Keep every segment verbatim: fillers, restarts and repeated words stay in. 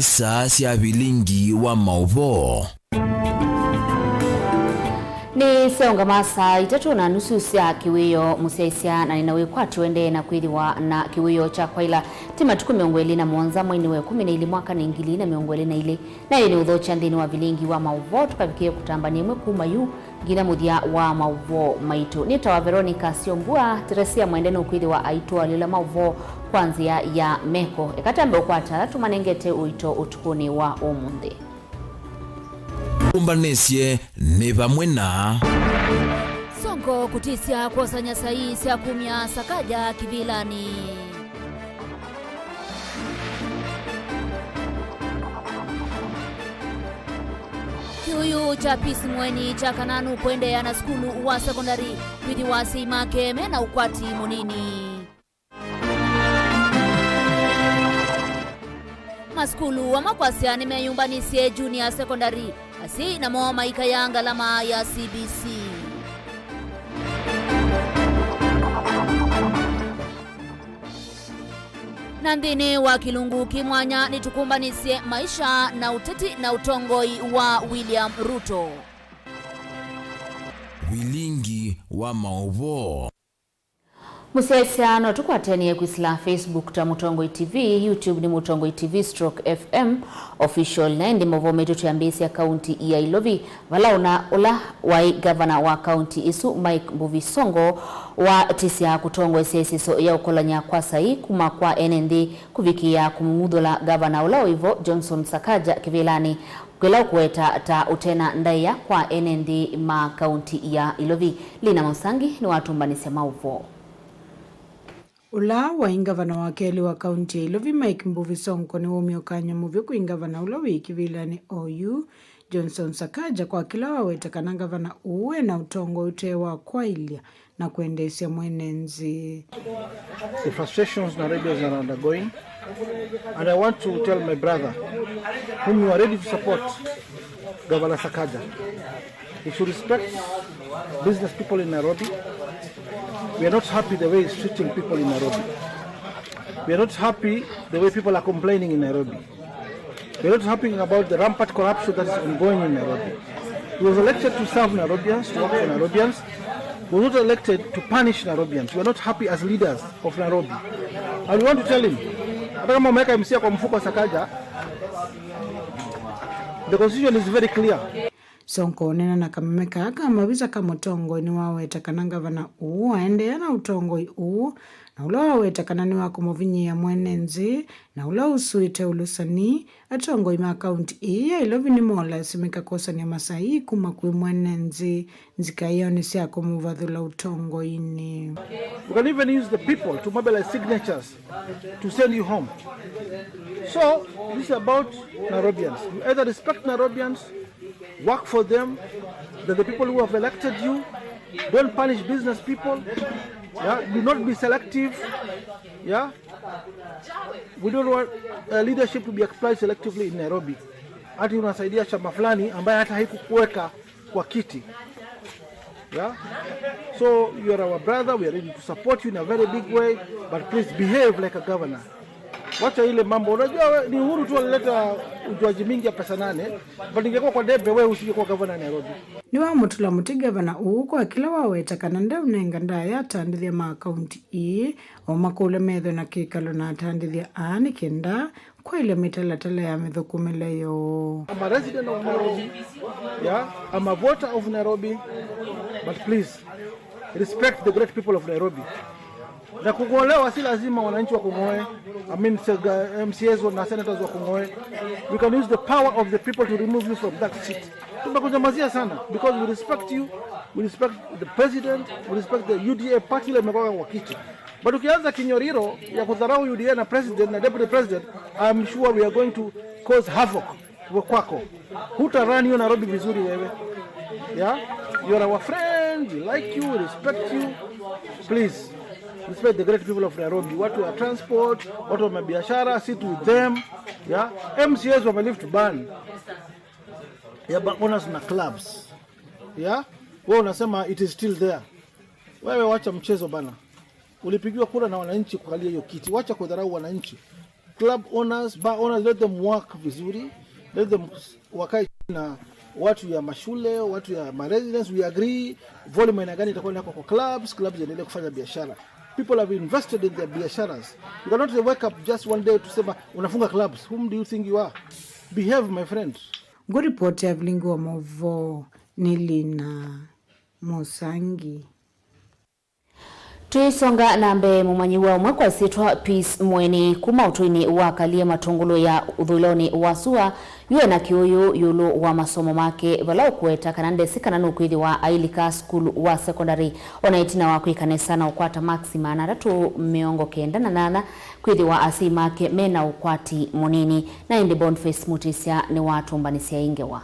Saa sya vilingi wa maũvoo. Nĩ syaũngama saa itatũ na nusu sya kĩwĩoo, mũsyaĩĩsya, na nĩ na wĩkwatyo ũendee na kwĩthĩwa na kĩwĩoo kya kwaĩla. Ti matukũ mĩongo ĩlĩ na mũonza mweinĩ wa ĩkũmi na ilĩ mwaka nĩ ngili na mĩongo ĩlĩ na ilĩ. Na ĩĩ nĩ ũthokya nthĩnĩ wa vilingi wa maũvoo, tũkavikĩe kũtambany'a ĩmwe kuma yu nginya mũthya wa maũvoo maitũ. Nĩtawa Veronica Syombua. Teresia Mwende nũkwĩthĩwa aitũalyũla maũvoo kwa nzĩa ya meko. Eka twambe ũkwata ala tũmanengete ũito ũtukũnĩ wa ũmũnthĩ. Tũmbanĩsye nĩ vamwe na Sonko kũtĩsya kwosany'a saii sya kumya Sakaja kĩvĩlanĩ. Kĩũyũ kya Peace Mweni kya kana nũkũendeea na sukulu wa sekondari kwĩthĩwa asyai make me na ũkwati mũnini. Masukulu amwe kwasya nĩmeyũmbanĩsye junior secondary, asyai namo maikaya ngalama ya C B C. Na nthĩnĩ wa kĩlungu kĩ mwanya, nĩtũkũmbanĩsye maisha na ũteti na ũtongoi wa William Ruto. Vilingi wa maũvoo. Mũsyaĩĩsya, no tũkwatenie kwĩsĩla Facebook ta Mũtongoi T V, YouTube nĩ Mũtongoi T V stroke F M Official, na ĩndĩ maũvoo maitũ twĩambĩĩsya kaunti ya Ilovi, vala ũna ũla waĩ ngavana wa kaunti ĩsu, Mike Mbuvi Sonko, watisya kũtongoesya ĩsĩso ya ũkolany'a kwa saii kuma kwa ene nthĩ kũvikĩĩa kũmũng'uthũla ngavana ũla wĩvo, Johnson Sakaja, kĩvĩlanĩ, kĩla ũkũweta ta ũte na ndaĩa kwa ene nthĩ ma kaunti ya Ilovi. Lina Mũsangi nĩwatũmbanĩsya maũvoo. Ũla waĩ ngavana wa kelĩ wa kaunti ya Ilovi, Mike Mbuvi Sonko, nĩwaumya ũkany'o mũvyũ kwĩ ngavana ũla wĩ kĩvĩlanĩ oyu, Johnson Sakaja, kwa kĩla waweta kana ngavana ũũ ena ũtongoi ũte wa kwaĩlya na kwendeesya mwene nthĩ. The frustrations Nairobians are undergoing, and I want to tell my brother, whom you are ready to support, Governor Sakaja, he should respect business people in Nairobi. We are not happy the way he's treating people in Nairobi. We are not happy the way people are complaining in Nairobi. We are not happy about the rampant corruption that is ongoing in Nairobi. He was elected to serve Nairobians, to work for Nairobians. He was not elected to punish Nairobians. We are not happy as leaders of Nairobi. And we want to tell him, hata kama umeweka M C A kwa mfuko, Sakaja, the constitution is very clear. Sonko ũneena na kameme kaa ka mavisa ka mũtongoi nĩwaweta kana ngavana ũũ aendeea na ũtongoi ũũ, na ũla waweta kana nĩ wa kũmũvinyĩĩa mwene nthĩ, na ũla ũsuĩte ũlũsani, atongoi ma kaunti ĩĩ ya Ilovi nĩmolasimĩka kwosany'a masaii kuma kwĩ mwene nthĩ nzikaĩonĩ sya kũmũvathũla ũtongoinĩ. We can even use the people to mobilize signatures to send you home. So, this is about Nairobians. You either respect Nairobians, work for them, that the people who have elected you, don't punish business people. Yeah, do not be selective. Yeah, we don't want uh, leadership to be applied selectively in Nairobi. Ati unasaidia chama fulani ambaye hata haikukuweka kwa kiti. Yeah? So you are our brother, we are ready to support you in a very big way, but please behave like a governor. Wacha ile mambo, unajua we, ni Uhuru tu alileta ujuaji mingi ya pesa nane, but ingekuwa kwa debe, wewe usingekuwa governor ya Nairobi. Nĩwamũtũla mũtĩ ngavana ũũ kwa kĩla waweta kana ndeũnenga ndaĩa atandĩthya ma kaunti ĩĩ o makũlya methwe na kĩkalo na atandĩthya aa nĩ kenda kwaĩlya mĩtalatala ya mĩthũkũmĩle yoo. I'm a resident of Nairobi. Yeah, I'm a voter of Nairobi. But please, respect the great people of Nairobi. Na kung'olewa si lazima wananchi wakung'oe. I mean, se-, ga-, M C As na senators wakung'oe. We can use the power of the people to remove you from that seat. Tumekunyamazia sana because we respect you, we respect the president, we respect the U D A party ile imekuwa kwa kiti. But ukianza kinyoriro ya kudharau U D A na president na deputy president, I'm sure we are going to cause havoc we-, kwako. Hutarun hiyo Nairobi vizuri wewe. Yeah? You are our friend, we like you, we respect you. Please, respect the great people of Nairobi. Watu wa transport, watu wa mabiashara, sit with them. Yeah? M C As wamelift ban ya ba-, owners na clubs. Yeah? Wewe unasema it is still there. Wewe wacha mchezo bana. Ulipigiwa kura na wananchi kukalia hiyo kiti. Wacha kudharau wananchi. Club owners, bar owners, let them work vizuri, let them wakae na watu ya mashule, watu ya ma residents, we agree volume aina gani itakuwa inawekwa kwa clubs, clubs ziendelee kufanya biashara. People have invested in their biasharas. You cannot wake up just one day to say unafunga clubs. Whom do you think you are? Behave, my friend. Ngũripoti ya vilingi wa maũvoo nĩ Lina Mũsangi. Tũisonga na mbee, mũmanyĩw'a ũmwe kwa ĩsyĩtwa Peace Mweni kuma ũtũinĩ wa Kalie Matũngũlũ ya ũthũĩlonĩ wa sua, yu ena kĩũyũ ĩũlũ wa masomo make, vala ũkũweta kana ndesĩ kana nũkwĩthĩwa ailika sukulu wa sekondalĩ. O na ĩtina wa kwĩka nesa na ũkwata maksi maana atatũ mĩongo kenda na nyanya, kwĩthĩwa asyai make me na ũkwati mũnini. Na ĩndĩ Boniface Mutisya nĩwatũmbanĩsya ĩ ngewa.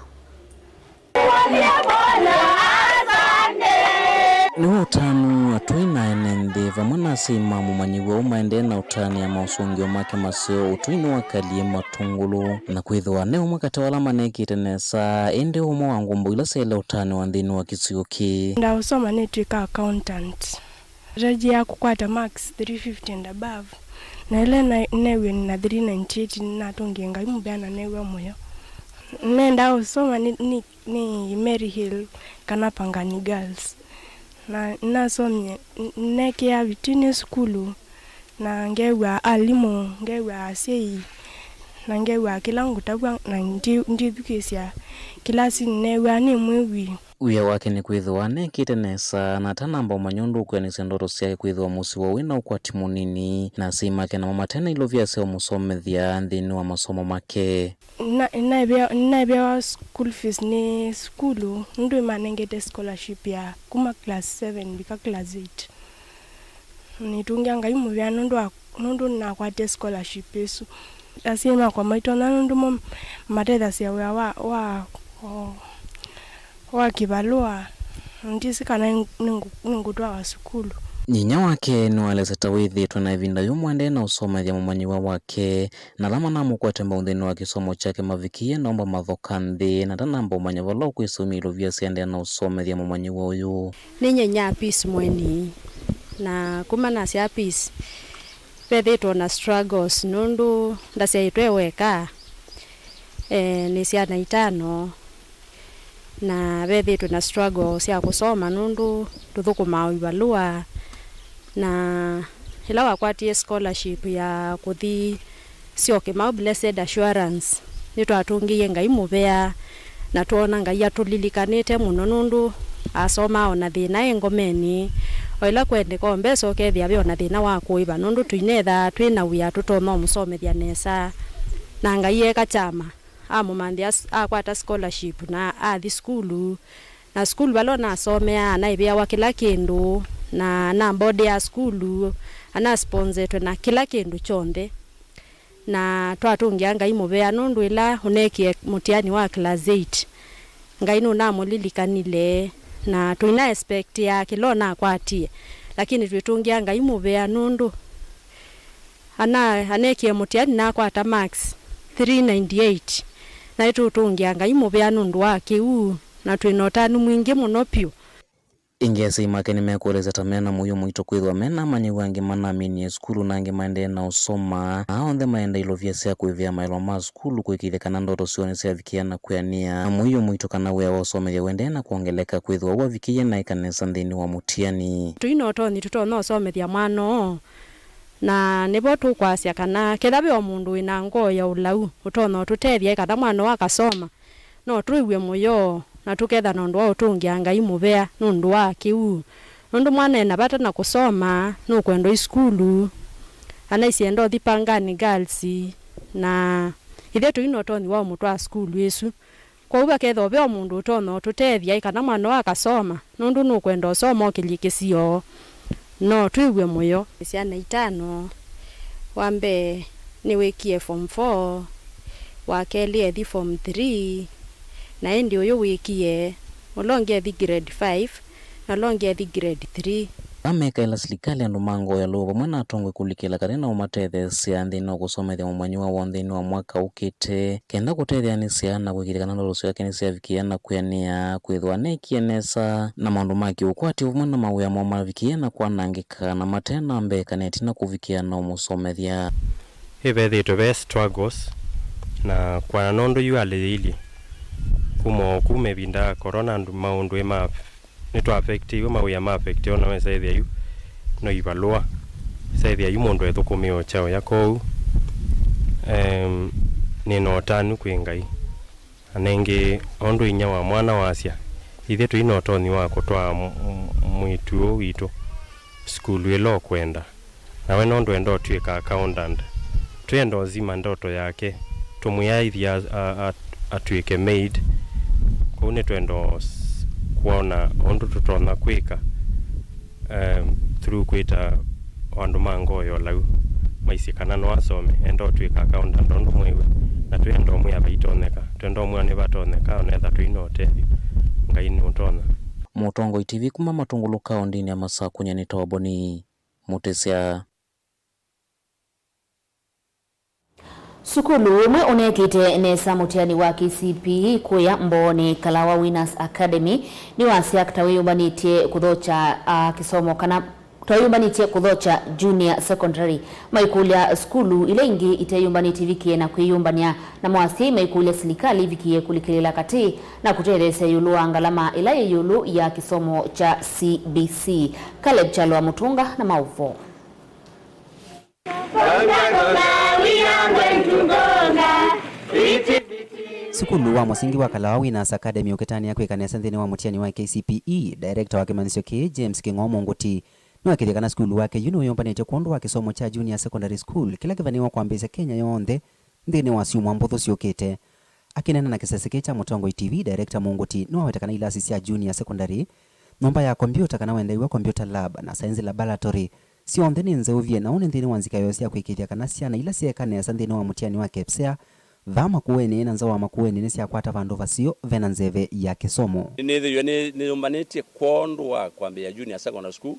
Nĩ ũtanu atũi na ene nthĩ vamwe na asyai ma mũmanyĩw'a ũũ maendee na ũtanĩa maũsũngĩo make maseo ũtũinĩ wa Kalie Matũngũlũ, na kwĩthĩwa ne ũmwe katĩ wa ala manekĩte nesa, ĩndĩ ũmwe wa ngombo ila syaĩle ũtanĩwa nthĩnĩ wa kĩsio kĩĩ. Ndaũsoma nĩtw'ĩka accountant. Strategy ya kũkwata marks three fifty and above. Na ĩla na-, neewie na three ninety-eight, nĩnatũngie Ngai mũvea na neew'a mũyo. Nendaa ũsoma nĩ, nĩ, nĩ Mary Hill kana Pangani Girls. Na nĩnasomie, n-, neekĩa vitinĩ sukulu, na ngew'a alimũ, ngew'a asyai, na ngew'a kĩla ngũtavw'a, na ndi-, ndithukĩĩsya kĩlasinĩ, neew'aa nĩ mwĩwi. Wĩa wake nĩ kwĩthĩwa anekĩte nesa, na atanamba ũmanya ũndũ ũkwĩanĩsya ndoto syake kwĩthĩwa mũsyĩ woo wĩ na ũkwati mũnini, na asyai make namo mate na ilovia sya ũmũsomethya nthĩnĩ wa masomo make. Na-, naĩvea-, naĩveawa school fees nĩ sukulu, nũndũ nĩmanengete scholarship ya kuma class seven vika class eight. Nĩtũngĩa Ngai mũvea nũndũ wa, nũndũ nĩnakwatie scholarship ĩsu. Asyai makwa maitonya nũndũ mo matethasya wĩa wa, wa, wa, wa kĩvalũa. Ndyĩsĩ kana nĩ-, nĩngũ-, nĩngũtwawa sukulu. Nyinya wake nĩwaelesya ta wĩthĩĩtwe na ĩvinda yũmũ aendee na ũsomethya mũmanyĩw'a wake, na ala manamũkwate mbau nthĩnĩ wa kĩsomo kyake mavikĩie naomba mathoka nthĩ, na ndanamba ũmanya vala ũkwĩsũmya ilovia syaendee na ũsomethya mũmanyĩw'a ũyũ. Nĩ nyinya Peace Mweni, na kuma nasya Peace, vethĩĩtwe na struggles nũndũ ndasyaĩtwe e weka, eh, nĩ syana itano, na vethĩĩtwe na struggle sya kũsoma nũndũ tũthũkũmaa o ivalũa, na ĩla wakwatie scholarship ya kũthi Syokimau Blessed Assurance, nĩtwatũngĩie Ngai mũvea, na twoona Ngai atũlilikanĩte mũno nũndũ asomaa o na thĩna e ngomenĩ. O ĩla kwendeka o mbesa ũkethĩa ve o na thĩna wa kũĩva nũndũ tũinethaa twĩ na wĩa tũtonya ũmũsomethya nesa. Na Ngai eka kyama, amũmanthĩa s-, akwata scholarship na athi sukulu. Na sukulu vala ũnasomeaa anaĩvĩawa kĩla kĩndũ, na anambondea sukulu, anasponsetwe na kĩla kĩndũ kyonthe. Na twatũngĩa Ngai mũvea nũndũ ĩla ũneekie mũtiani wa class eight, Ngai nũnamũlilikanile, na tũina expectia kĩla ũnakwatie, lakini twĩtũngĩa Ngai mũvea nũndũ ana-, aneekie mũtiani na akwata marks three ninety-eight, na nĩtũũtũngĩa Ngai mũvea nũndũ wa kĩu, na twĩ na ũtanu mwingĩ mũno vyũ. Ĩngĩ asyai make nĩmekũelesya ta me na mũio mũito kwĩthĩwa me na amanyĩw'a angĩ manaminie sukulu na angĩ maendee na ũsoma, na aa onthe maenda ilovia sya kũĩvĩa maĩlo ma sukulu kũĩkĩĩthya kana ndoto syoo nĩsyavikĩa na kwĩanĩa. Na mũio mũito kana wĩa wa ũsomethya ũendee na kwongeleka kwĩthĩwa ũavikĩie na eka nesa nthĩnĩ wa mũtiani. Tũi na ũtonyi tũtonya ũsomethya mwana ũũ, na nĩvo tũkwasya kana ketha ve o mũndũ wĩ na ngoo ya ũlau ũtonya ũtũtethya eka mwana ũũ akasoma, no twĩw'e mũyo, na tũketha na ũndũ wa ũtũngĩa Ngai mũvea nũndũ wa kĩu. Nũndũ mwana e na vata na kũsoma, nũkwenda ũi sukulu, anaisye enda ũthi Pangani Girls, na ithyĩ tũi na ũtonyi wa ũmũtwaa sukulu ĩsu. Kwoou vakethwa ve o mũndũ ũtonya ũtũtethya ĩ kana mwana ũũ akasoma, nũndũ nũkwenda ũsoma ũkĩlye kĩsio, no twĩw'e mũyo. Syana itano, wa mbee nĩwĩkie form four, wa kelĩ ethi form three, na ĩndĩ ũyũ wĩkie, ũla ũngĩ ethi grade five, na ũla ũngĩ ethi grade three. Amekaĩla silikalĩ, andũ ma ngoo ya lũũ vamwe na atongoi kũlikĩla katĩ na ũmatetheesya nthĩnĩ wa kũsomethya mũmanyĩw'a woo nthĩnĩ wa mwaka ũkĩte, kenda kũtetheanĩsya na kũĩkĩĩthya kana ndoto syake nĩsyavikĩa na kwĩanĩa, kwĩthĩwa neekie nesa, na maũndũ ma kĩũkwati vamwe na mawĩa moo mavikĩie na kwanangĩka, na mate na mbee kana ĩtina kũvikĩa na ũmũsomethya. Ĩvethĩtwe ve struggles, na kwana nũndũ yu alĩyĩilye kuma o kuma ĩvinda ya corona, andũ maũndũ ĩ ma, nĩtwa affectiwe, mawĩa ma affectiwe, na wesa ĩthĩa yu no ivalũa, wesa ĩthĩa yu mũndũ ethũkũmĩe o kyaũya. Kwoou, em, nĩ na ũtanu kwĩ Ngai. Na nĩngĩ, o ũndũ inyia wa mwana wasya, ithyĩ tũi na ũtonyi wa kũtwaa m-, m-, mwĩĩtu ũũ witũ sukulu ĩla ũkwenda. Na we nũndũ enda ũtw'ĩka accountant, twĩenda ũzima ndoto yake, tũmwĩaĩthye a-, a-, a-, atw'ĩke maid. Kwoou nĩtwenda ũs-, kwona ũndũ tũtonya kwĩka, em, through kwĩta o andũ ma ngoo ya ũlau maisye kana no asome, enda ũtw'ĩka accountant ũndũ mwĩw'e, na twĩenda ũmwĩa vaitonyeka, twenda ũmwĩa nĩvatonyeka, onetha tũi na ũtethyo, Ngai nũtonya. Mũtongoi T V kuma Matungulu kaũndĩnĩ ya Masakũ, nyie nĩ Toboni Mũtĩsya. Sukulu ũmwe ũneekĩte nesa mũtiani wa K C P E kũya Mbooni, Kalawa Winners Academy, nĩwasya ta wĩyũmbanĩtye kũthokya, a, kĩsomo kana ta wĩyũmbanĩtye kũthokya junior secondary. Maikũlya sukulu ila ingĩ iteyũmbanĩtye ivikĩe na kwĩyũmbany'a, namo asyai maikũlya silikalĩ ivikĩe kũlikĩlĩĩla katĩ na kũtetheesya ĩũlũ wa ngalama ĩla yĩ ĩũlũ ya kĩsomo kya C B C. Caleb Kyalo wa Mũtũnga na maũvoo. Sukulu wa mũsingi wa Kalawa Winners Academy ũkĩtanĩa kwĩka nesa nthĩnĩ wa mũtiani wa K C P E, director wa kĩmanyĩsyo kĩĩ, James Kĩng'oo Mũngũti, nĩwakĩthya kana sukulu wake yu nĩwĩyũmbanĩtye kwondũ wa kĩsomo kya junior secondary school kĩla kĩvanĩĩwe kwambĩĩsya Kenya yonthe nthĩnĩ wa syumwa mbũthũ syũkĩte. Akĩneena na kĩsese kĩĩ kya Mũtongoi T V, director Mũngũti nĩwaweta kana ilasi sya junior secondary, nyũmba ya kombyũta kana wendeew'a computer lab, na science laboratory syonthe nĩ nzeũvye, na ũu nĩ nthĩnĩ wa nzika yoo sya kwĩkĩĩthya kana syana ila syeeka nesa nthĩnĩ wa mũtiani wa KPSEA, vaa Makueni na nza wa Makueni, nĩsyakwata vandũ vaseo vena nzeve ya kĩsomo. Nĩnĩthĩiwe nĩ, nĩyũmbanĩtye kwondũ wa kwambĩĩa junior secondary school,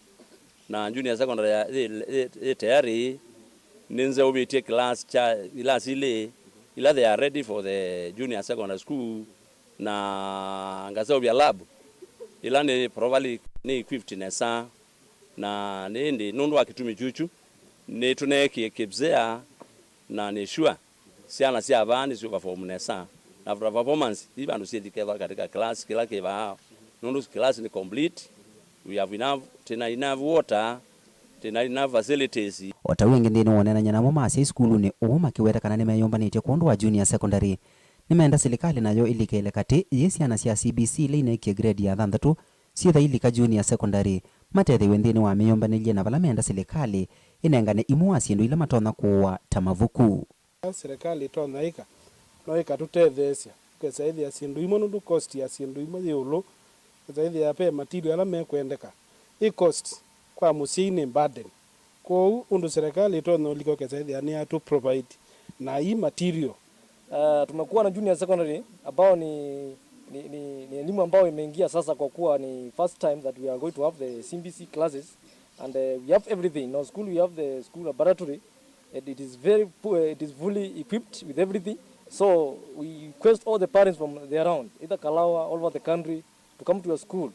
na junior secondary ya, yĩ, yĩ, yĩ tayari, nĩnzeũvĩtye class kya, ilasi ilĩ ila they are ready for the junior secondary school, na ngaseũvya lab ila nĩ properly nĩ equipped nesa, na nĩ ĩndĩ nũndũ wa kĩtumi kyũkyu nĩtũneekie KPSEA, na nĩ sure syana sya vaa nĩsyũperform nesa, na after performance, i vandũ syĩthi kethwa katika class kĩla kĩ vaa, nũndũ class nĩ complete, we have enough, twĩna enough water, twĩna enough facilities. O ta ũu ĩngĩ nthĩnĩ wa ũneenany'a namo ma asyai sukulunĩ ũũ makĩweta kana nĩmeyũmbanĩtye kwondũ wa junior secondary, nĩmenda silikalĩ nayo ĩlikĩle katĩ yĩ syana sya C B C ila ineekie grade ya thanthatũ syĩtha ilika junior secondary, matethĩwe nthĩnĩ wa mĩyũmbanĩlye na vala menda silikalĩ ĩnengane imwe wa syĩndũ ila matonya kũũa ta mavuku. Silikalĩ ĩtonya ĩka no ĩkatũtetheesya, ũkesa ĩthĩa syĩndũ imwe, nũndũ cost ya syĩndũ imwe yĩ ĩũlũ, ũkesa ĩthĩa ve material ala mekwendeka, ĩ cost kwa mũsyai nĩ burden. Kwoou, ũndũ serikali ĩtonya ũlika ũkesa ĩthĩa nĩyatũ provide na ii material. Uh, tumekuwa na junior secondary ambao ni, ni, ni, ni elimu ambayo imeingia sasa, kwa kuwa ni first time that we are going to have the C B C classes, and, uh, we have everything. In our school we have the school laboratory, and it is very pu-, it is fully equipped with everything. So we request all the parents from the around, either Kalawa, all over the country, to come to your school.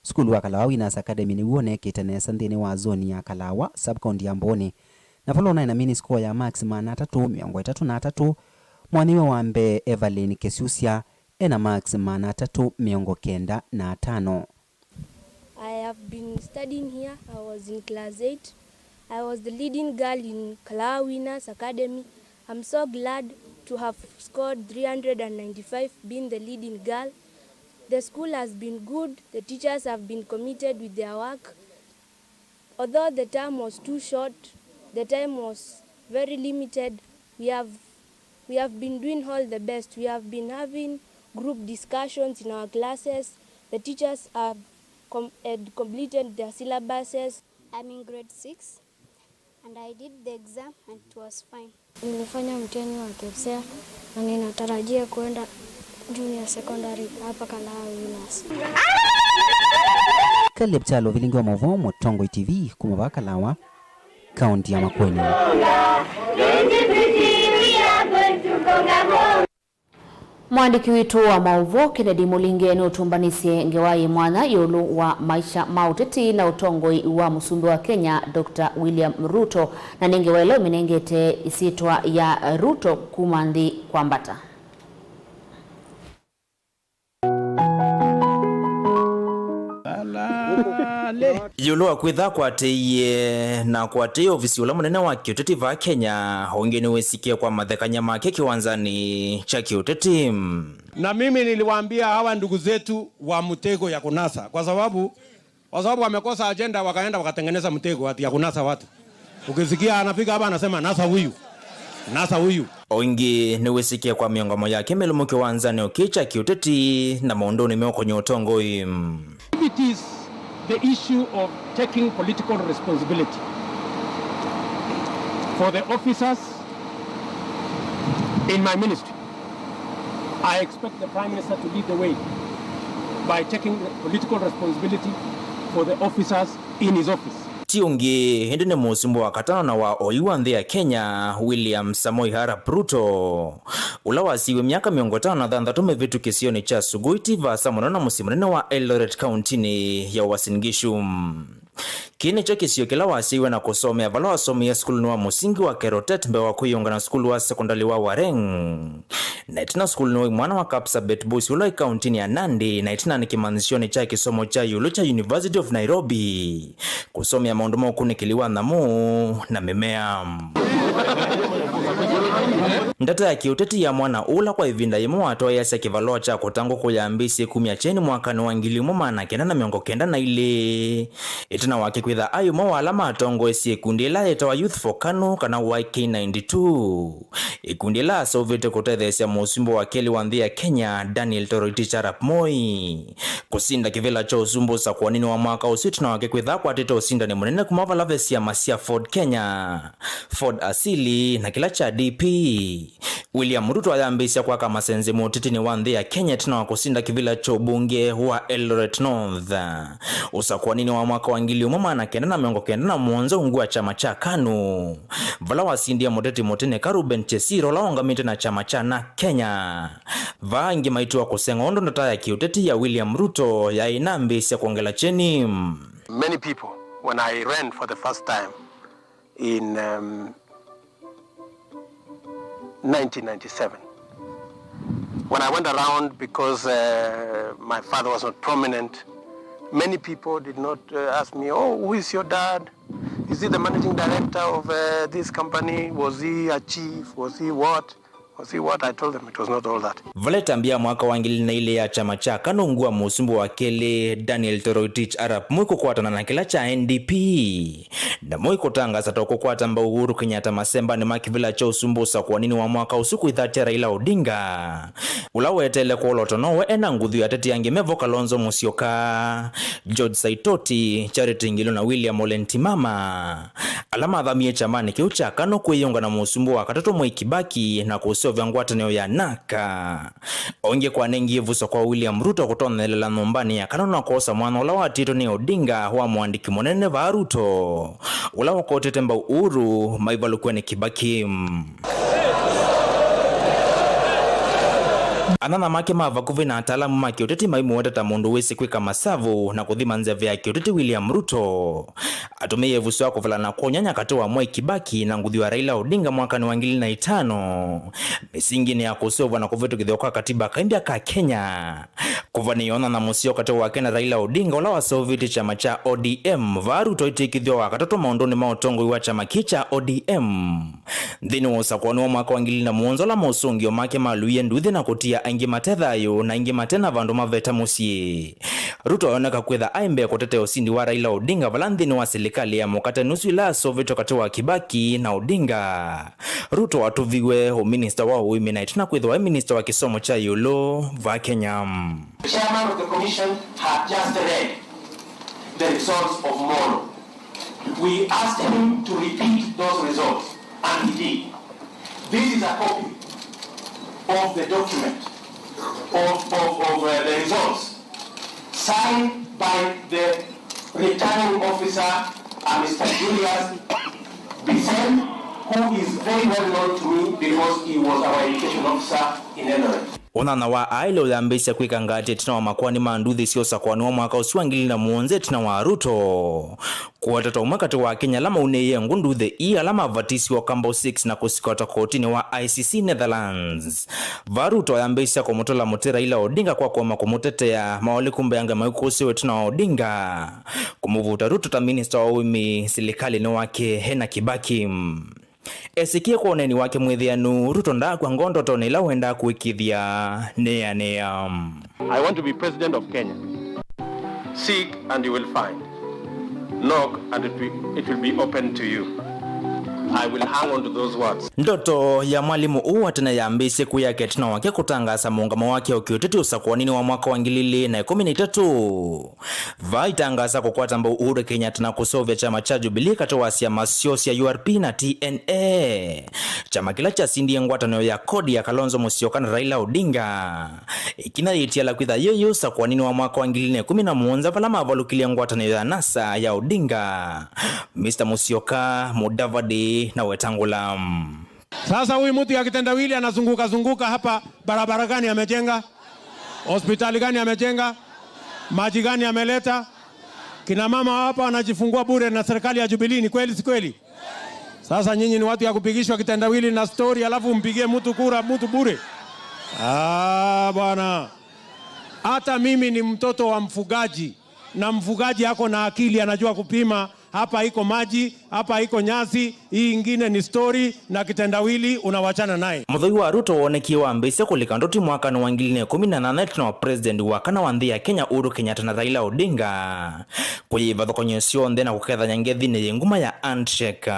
Sukulu wa Kalawa Winners Academy nĩw'o ũneekĩte nesa nthĩnĩ wa zoni ya Kalawa, sub-county ya Mbooni, na vala ũnaĩ na mini score ya marks maana atatũ mĩongo ĩtatũ na atatũ, mwathĩwe wa mbee Evelyn Kĩsyusya ena marks maana atatũ mĩongo kenda na atano. I have been studying here. I was in class eight. I was the leading girl in Kalawa Winners Academy. I'm so glad to have scored three hundred and ninety-five, being the leading girl. The school has been good. The teachers have been committed with their work. Although the term was too short, the time was very limited, we have, we have been doing all the best. We have been having group discussions in our classes. The teachers have com-, had completed their syllabuses. I'm in grade six and I did the exam and it was fine. Nilifanya mtihani wa KPSEA na ninatarajia kuenda junior secondary hapa Kalawa Winners. Caleb Kyalo, vilingi wa mauvoo, Mũtongoi T V, kuma vaa Kalawa, kaunti ya Makueni. Mwandĩki witũ wa maũvoo Kennedy Mũlinge nũtũmbanĩsye ngewa yĩ mwanya ĩũlũ wa maisha ma ũteti na ũtongoi wa mũsumbĩ wa Kenya, Doctor William Ruto, na nĩ ngewa ĩla ĩmĩnengete ĩsyĩtwa ya Ruto kuma nthĩ kwambata. Ĩũlũ wa kwĩtha akwatĩie na akwatĩie ovisi ũla mũnene wa kĩũteti vaa Kenya, ũngĩ nĩwĩsikie kwa mathekany'a make kĩwanzanĩ kya kĩũteti. Na mimi niliwaambia hawa ndugu zetu wa mtego ya kunasa, kwa sababu, kwa sababu wamekosa agenda, wakaenda wakatengeneza mtego ati ya kunasa watu. Ukisikia anafika hapa anasema, "Nasa huyu, nasa huyu." O ĩngĩ nĩwĩsĩkĩe kwa mĩongomo yake mĩlũmu kĩwanzanĩ ũkĩ kya kĩũteti na maũndũnĩ meũkonya ũtongoi. If it is the issue of taking political responsibility for the officers in my ministry, I expect the Prime Minister to lead the way by taking political responsibility for the officers in his office. Ti ũngĩ, ĩndĩ nĩ mũsumbĩ wa katano na wa oyu wa nthĩ ya Kenya, William Samoei Arap Ruto, ũla wasiiwe myaka mĩongo ĩtano na thanthatũ mĩvĩtu kĩsionĩ kya Sugoi, ti vaasa mũno na mũsyĩ mũnene wa Eldoret, kauntinĩ ya Uasin Gishu. Kĩĩ nĩkyo kĩsio kĩla wasyaiwe na kũsomea, vala wasomeie sukulunĩ wa mũsingi wa Kerotet mbee wa kwĩyũnga na sukulu wa sekondalĩ wa Wareng, na ĩtina sukulunĩ wa imwana wa Kapsabet Boys ũla wĩ kauntinĩ ya Nandi, na ĩtina nĩ kĩmanyĩsyonĩ kya kĩsomo kya ĩũlũ kya University of Nairobi kũsomea maũndũ ma ũkunĩkĩli wa nyamũ na mĩmea. Ndeto ya kĩũteti ya mwana ũla kwa ĩvinda yĩmwe watwaĩasya kĩvalũa kya kũta ngũkũ yambĩĩsye kumya kyeni mwakanĩ wa ngili ĩmwe maana kenda na mĩongo kenda na ilĩ, ĩtina wake kwĩtha aĩ ũmwe wa ala matongoesye ĩkundi ĩla yĩtawa Youth for KANU, kana Y K ninety-two, ĩkundi ĩla yaseũvĩtw'e kũtetheesya mũsumbĩ wa kelĩ wa nthĩ ya Kenya, Daniel Toroitich Arap Moi, kũsinda kĩvĩla kya ũsumbĩ ũsakũaninĩ wa mwaka ũsu ĩtina wake kwĩtha akwatĩte ũsindani mũnene kuma vala ve syama sya Ford Kenya, Ford Asili, na kĩla kya D P. William Ruto ayambĩĩsya kwaka masenze mũtĩtinĩ wa nthĩ ya Kenya ĩtina wa kũsinda kĩvĩla kya ũmbunge wa Eldoret North, ũsakũaninĩ wa mwaka wa ngili ĩmwe maana kenda na mĩongo kenda na mũonza ungu wa kyama kya KANU, vala wasindie mũteti mũtĩnĩka Reuben Chesiro ũla waũngamĩte na kyama kya NARC Kenya. Vaa aingĩ maitũa kũseng'a ũndũ ndata ya kĩũteti ya William Ruto yaĩ ĩnambĩĩsya kwongela kyeni. Many people, when I ran for the first time in, um, nineteen ninety-seven, when I went around, because, uh, my father was not prominent, many people did not, uh, ask me, "Oh, who is your dad? Is he the managing director of, uh, this company? Was he a chief? Was he what?" Was he what?" I told them it was not all that. Vala ĩtambya ya mwaka wa ngili na ilĩ ya kyama kya KANU ungu wa mũsumbĩ wa kelĩ, Daniel Toroitich Arap Moi kũkwatana na kĩla kya N D P, na Moi kũtangaasa ta ũkũkwata mbau Uhuru Kenyatta masembanĩ ma kĩvĩla kya ũsumbĩ ũsakũaninĩ wa mwaka ũsu kwĩthatya Raila Odinga, ũla weteele kũolotwa nowe ena nguthu ya ateti angĩ mevo Kalonzo Musyoka, George Saitoti, Charity Ngilu na William Ole Ntimama, ala mathamie kyamanĩ kĩu kya KANU kwĩyũnga na mũsumbĩ wa katatũ Mwai Kibaki na kũseũvya ngwatanĩo ya NARC. Ongĩ kwanengie ĩvuso kwa William Ruto kũtonyelela nyũmbanĩ ya KANU na kwosa mwanya ũla watiĩtwe nĩ Odinga wa mũandĩki mũnene vaa Ruto, ũla ũkotete mbau Uhuru maivalũkw'e nĩ Kibaki. Anyanya make ma vakuvĩ na ataalamu ma kĩũteti maimũweta ta mũndũ wĩsĩ kwĩka masavu na kũthima nzeve ya kĩũteti William Ruto. Atũmĩie ĩvuso ya kũvalana kwa ũnyanya katĩ wa Mwai Kibaki na nguthu ya Raila Odinga mwakanĩ wa ngili na itano, mĩsinginĩ ya kũseũvwa na kũvĩtũkĩthw'a kwa katiba kaimbya ka Kenya. Kũvanĩĩa ũnyanya mũseo katĩ wake na Raila Odinga, ũla waseũvĩtye kyama kya O D M, vaa Ruto aitĩkĩthw'a wa katatũ maũndũnĩ ma ũtongoi wa kyama kĩĩ kya O D M. Nthĩnĩ wa ũsakũani wa mwaka wa ngili na mũonza, ũla mosũngĩo make maluie nduthi na kũtia aingĩ mate thayũ na aingĩ mate na vandũ maveta mũsyĩ, Ruto ayoneka kwĩtha aĩ mbee kũtetea ũsindi wa Raila Odinga, vala nthĩnĩ wa silikalĩ ya mũkate nusu ĩla yaseũvĩtwe katĩ wa Kibaki na Odinga, Ruto atũviwe ũminista wa ũĩmi na ĩtina kwĩthĩwa e minista wa kĩsomo kya ĩũlũ vaa Kenya. The chairman of the commission had just read the results of Molo. We asked him to repeat those results, and he did. This is a copy of the document of, of, of, uh, the results, signed by the returning officer, uh, Mister Julius Bisen, who is very well known to me because he was our education officer in Eldoret. Ũnyanya wa aĩle ũyambĩĩsya kwĩka ngatĩ ĩtina wa makoani ma nduthi sya ũsakũani wa mwaka ũsu wa ngili ilĩ na mũonza ĩtina wa Ruto kũweta ta ũmwe katĩ wa Akenya ala maunĩie ngũ nduthi ii ala mavatisiwe Kambo six na kũsikota kotinĩ wa I C C Netherlands. Vaa Ruto ayambĩĩsya kũmũtũla mũtĩ Raila Odinga kwa kũema kũmũtetea, maũlĩku mbeange maikũsĩwe ĩtina wa Odinga kũmũvuta Ruto ta minista wa ũĩmi silikalĩnĩ wake e na Kibaki. Esĩkie kwa ũneeni wake mwĩthĩanu, Ruto ndaakw'a ngoo ndotonĩ ĩla wendaa kũĩkĩĩthya nĩanĩa. I want to be president of Kenya. Seek and you will find. Knock and it will, it will be open to you. I will hang on to those words. Ndoto ya mwalimũ ũũ wa tene yambĩĩsye kwĩyaka ĩtina wake kũtangaasa mũũngamo wake wa kĩũteti ũsakũaninĩ wa mwaka wa ngili ilĩ na ĩkũmi na itatũ. Vaa itangaasa kũkwata mbau Uhuru Kenyatta na kũseũvya kyama kya Jubilee katĩ wa syama syoo sya U R P na T N A, kyama kĩla kyasindie ngwatanĩo ya kodi ya Kalonzo Musyoka na Raila Odinga. Ĩkinya yĩtiala kwĩtha yĩyĩ ũsakũaninĩ wa mwaka wa ngili ilĩ na ĩkũmi na mũonza vala mavalũkilye ngwatanĩo ya NASA ya Odinga, Mister Musyoka, Mudavadi na Wetangula. Sasa huyu mtu ya kitendawili anazunguka zunguka hapa, barabara gani amejenga? Hospitali gani amejenga? Maji gani ameleta? Kina mama hapa wanajifungua bure na serikali ya Jubilee, ni kweli si kweli? Sasa nyinyi ni watu ya kupigishwa kitendawili na story, alafu mpigie mtu kura, mtu bure? Ah, bwana. Hata mimi ni mtoto wa mfugaji, na mfugaji ako na akili, anajua kupima. Hapa iko maji, hapa iko nyasi, hii ingine ni story na kitendawili, unawachana naye. Mũthoi wa Ruto woonekie wambĩĩsye kũlika ndoti mwakanĩ wa ngili ilĩ na ĩkũmi na nana ĩtina wa president wa kana wa nthĩ ya Kenya Uhuru Kenyatta na Raila Odinga kũyĩva thokony'o syonthe na kũkethany'a ngethinĩ yĩ nguma ya handshake.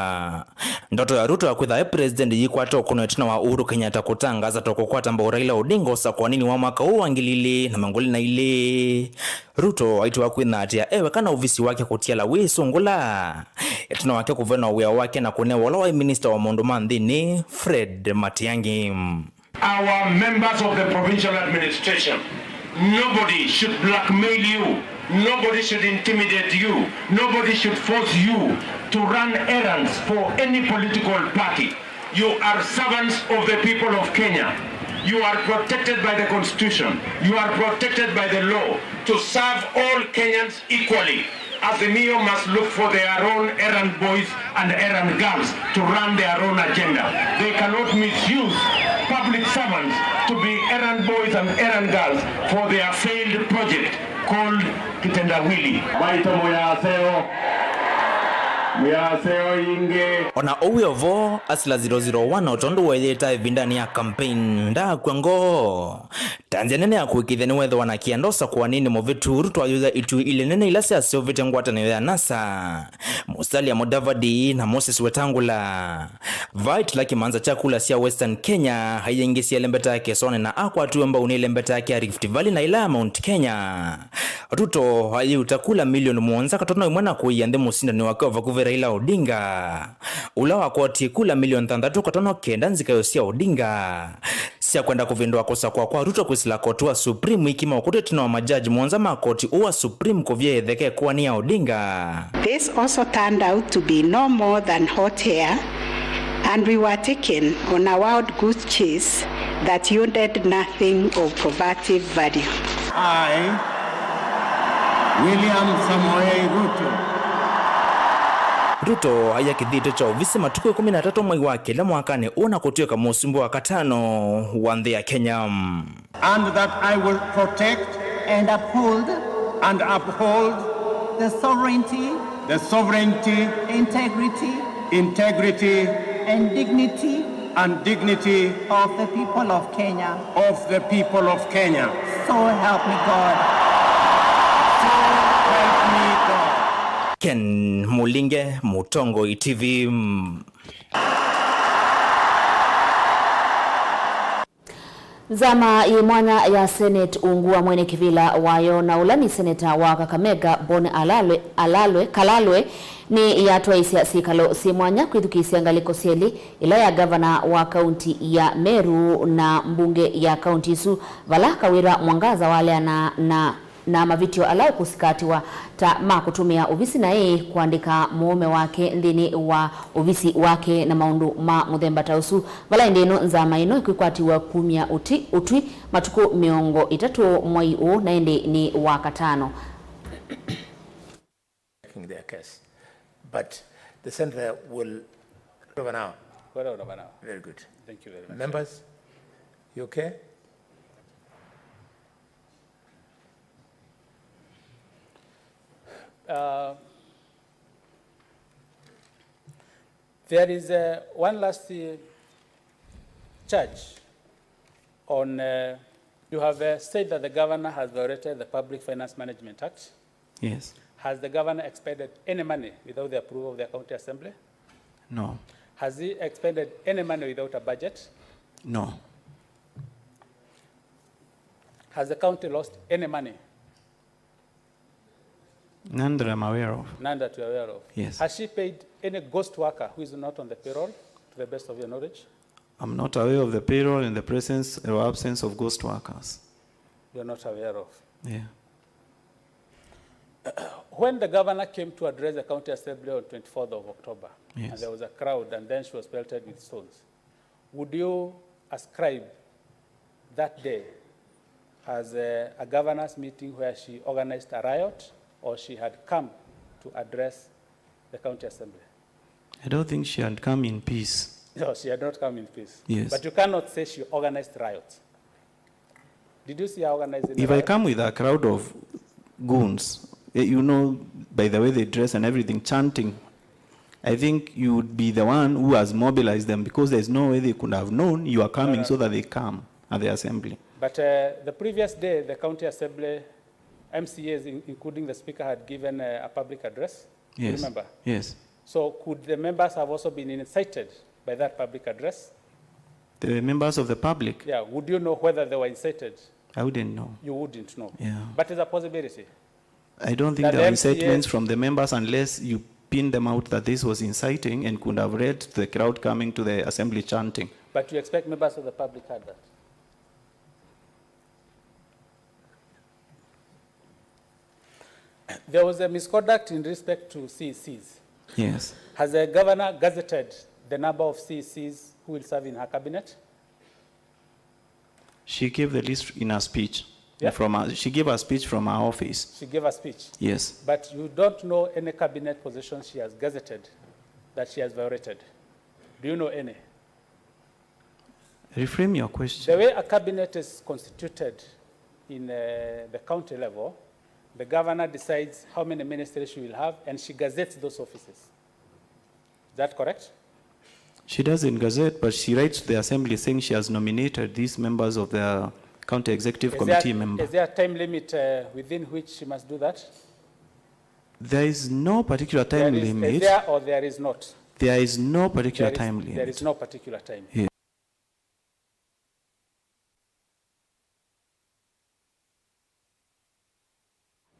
Ndoto ya Ruto ya kwĩtha e president yĩkwata ũkũno ĩtina wa Uhuru Kenyatta kũtangaasa ta kũkwata mbau Raila Odinga ũsakũaninĩ wa mwaka ũũ wa ngili ilĩ na mĩongo ĩlĩ na ilĩ. Ruto aitĩwa kwĩnatĩa e weka na ovisi wake kũtiala wĩsũngũla ĩtina wake kũvenwa wĩa wake na kũnewa ũla waĩ minista wa maũndũ ma nthĩnĩ, Fred Matiang'i. Our members of the provincial administration, nobody should blackmail you, nobody should intimidate you, nobody should force you to run errands for any political party. You are servants of the people of Kenya. You are protected by the constitution. You are protected by the law to serve all Kenyans equally. Azimio must look for their own errand boys and errand girls to run their own agenda. They cannot misuse public servants to be errand boys and errand girls for their failed project called kitendawili. Maitũ mũyaseo, mũyaseo ingĩ. Ona ũu wĩ o vo, Asila zero zero one, o tondũ weeyĩta ĩvindanĩ ya campaign, ndaakw'a ngoo. Ta nzĩa nene ya kũĩkĩĩthya nĩweethĩwa na kĩanda ũsakũaninĩ mũvĩtu, Ruto ayũya itui ilĩ nene ila syaseũvĩte ngwatanĩo ya NASA, Musalia Mudavadi na Moses Wetangula. Vaa ĩtila kĩmanza kya kula sya Western Kenya, aiingĩsya ĩlembeta yake ĩsoonĩ na akwatiwe mbau nĩ ĩlembeta yake ya Rift Valley na ĩla ya Mount Kenya. Ruto ayĩuta kula milioni mũonza katono ĩmwe na kũia nthĩ mũsindani wake wa vakuvĩ Raila Odinga, ũla wakwatie kula milioni thanthatũ katono kenda nzikayo sya Odinga sya kwenda kũvĩndũa kũsakũa kwa Ruto kwĩsĩla koti wa Supreme wiki maũkũtũ ĩtina wa majaji mũonza ma koti ũũ wa Supreme kũvya ĩtheke ĩkoani ya Odinga. This also turned out to be no more than hot air, and we were taken on a wild goose chase that yielded nothing of probative value. I, William Samoei Ruto. Ruto aia kĩthitũ kya ovisi matukũ ĩkũmi na atatũ mwei wa kelĩ mwakanĩ ũũ na kũtw'ĩka mũsumbĩ wa katano wa nthĩ ya Kenya. And that I will protect and uphold and uphold the sovereignty, the sovereignty, integrity, integrity, and dignity, and dignity of the people of Kenya. Of the people of Kenya. So help me God. So help me God. Ken Mulinge, Mũtongoi T V. Nzama yĩ mwanya ya Senate ungu wa mwene kĩvĩla wayo na ũla nĩ seneta wa Kakamega, Bon Alalwe, Alalwe, Kalalwe, nĩ yatwaĩsya syĩkalo syĩ mwanya kwĩthukĩĩsya ngalĩko syelĩ, ĩla ya ngavana wa kaunti ya Meru na mbunge ya kaunti ĩsu, vala Kawira Mwangaza waleana na Na mavĩtyo ala ũkũsikatiwa ta ma kũtũmĩa ovisi naĩ, kũandĩka mũũme wake nthĩnĩ wa ovisi wake na maũndũ ma mũthemba ta ũsu. Vala ĩndĩ ĩno nzama ĩno ĩkwĩkwatĩw'a kumya ũti, ũtwi matukũ mĩongo ĩtatũ mwai ũũ, na ĩndĩ nĩ wa katano. Their case. But the center will over now. Well, over now. Very good. Thank you very much. Members, you okay? Uh, there is, uh, one last, uh, charge on, uh, you have, uh, said that the governor has violated the Public Finance Management Act. Yes. Has the governor expended any money without the approval of the county assembly? No. Has he expended any money without a budget? No. Has the county lost any money? None that I'm aware of. None that you're aware of? Yes. Has she paid any ghost worker who is not on the payroll, to the best of your knowledge? I'm not aware of the payroll in the presence or absence of ghost workers. You're not aware of? Yeah. When the governor came to address the county assembly on twenty-fourth of October, and, yes, there was a crowd, and then she was pelted with stones, would you ascribe that day as a, a governor's meeting where she organized a riot, or she had come to address the county assembly? I don't think she had come in peace. No, she had not come in peace. Yes. But you cannot say she organized riots. Did you see her organizing a riot? If I come with a crowd of goons, eh, you know, by the way they dress and everything, chanting, I think you would be the one who has mobilized them, because there's no way they could have known you are coming. No, no. So that they come at the assembly. But, uh, the previous day, the county assembly M C As, in-, including the speaker, had given, uh, a public address. You, yes, remember? Yes. So could the members have also been incited by that public address? The members of the public? Yeah, would you know whether they were incited? I wouldn't know. You wouldn't know? Yeah. But it's a possibility. I don't think that there were incitements from the members unless you pin them out that this was inciting and could have led to the crowd coming to the assembly chanting. But you expect members of the public heard that? There was a misconduct in respect to C E Cs. Yes. Has the governor gazetted the number of C E Cs who will serve in her cabinet? She gave the list in her speech. Yeah. From her, she gave a speech from her office. She gave a speech. Yes. But you don't know any cabinet position she has gazetted that she has violated. Do you know any? Reframe your question. The way a cabinet is constituted in, uh, the county level, the governor decides how many ministers she will have, and she gazettes those offices. Is that correct? She doesn't gazette, but she writes to the assembly saying she has nominated these members of the county executive committee member. Is there, is there a time limit, uh, within which she must do that? There is no particular time limit. There is, is there or there is not? There is no particular time limit. There is no particular time. Yeah.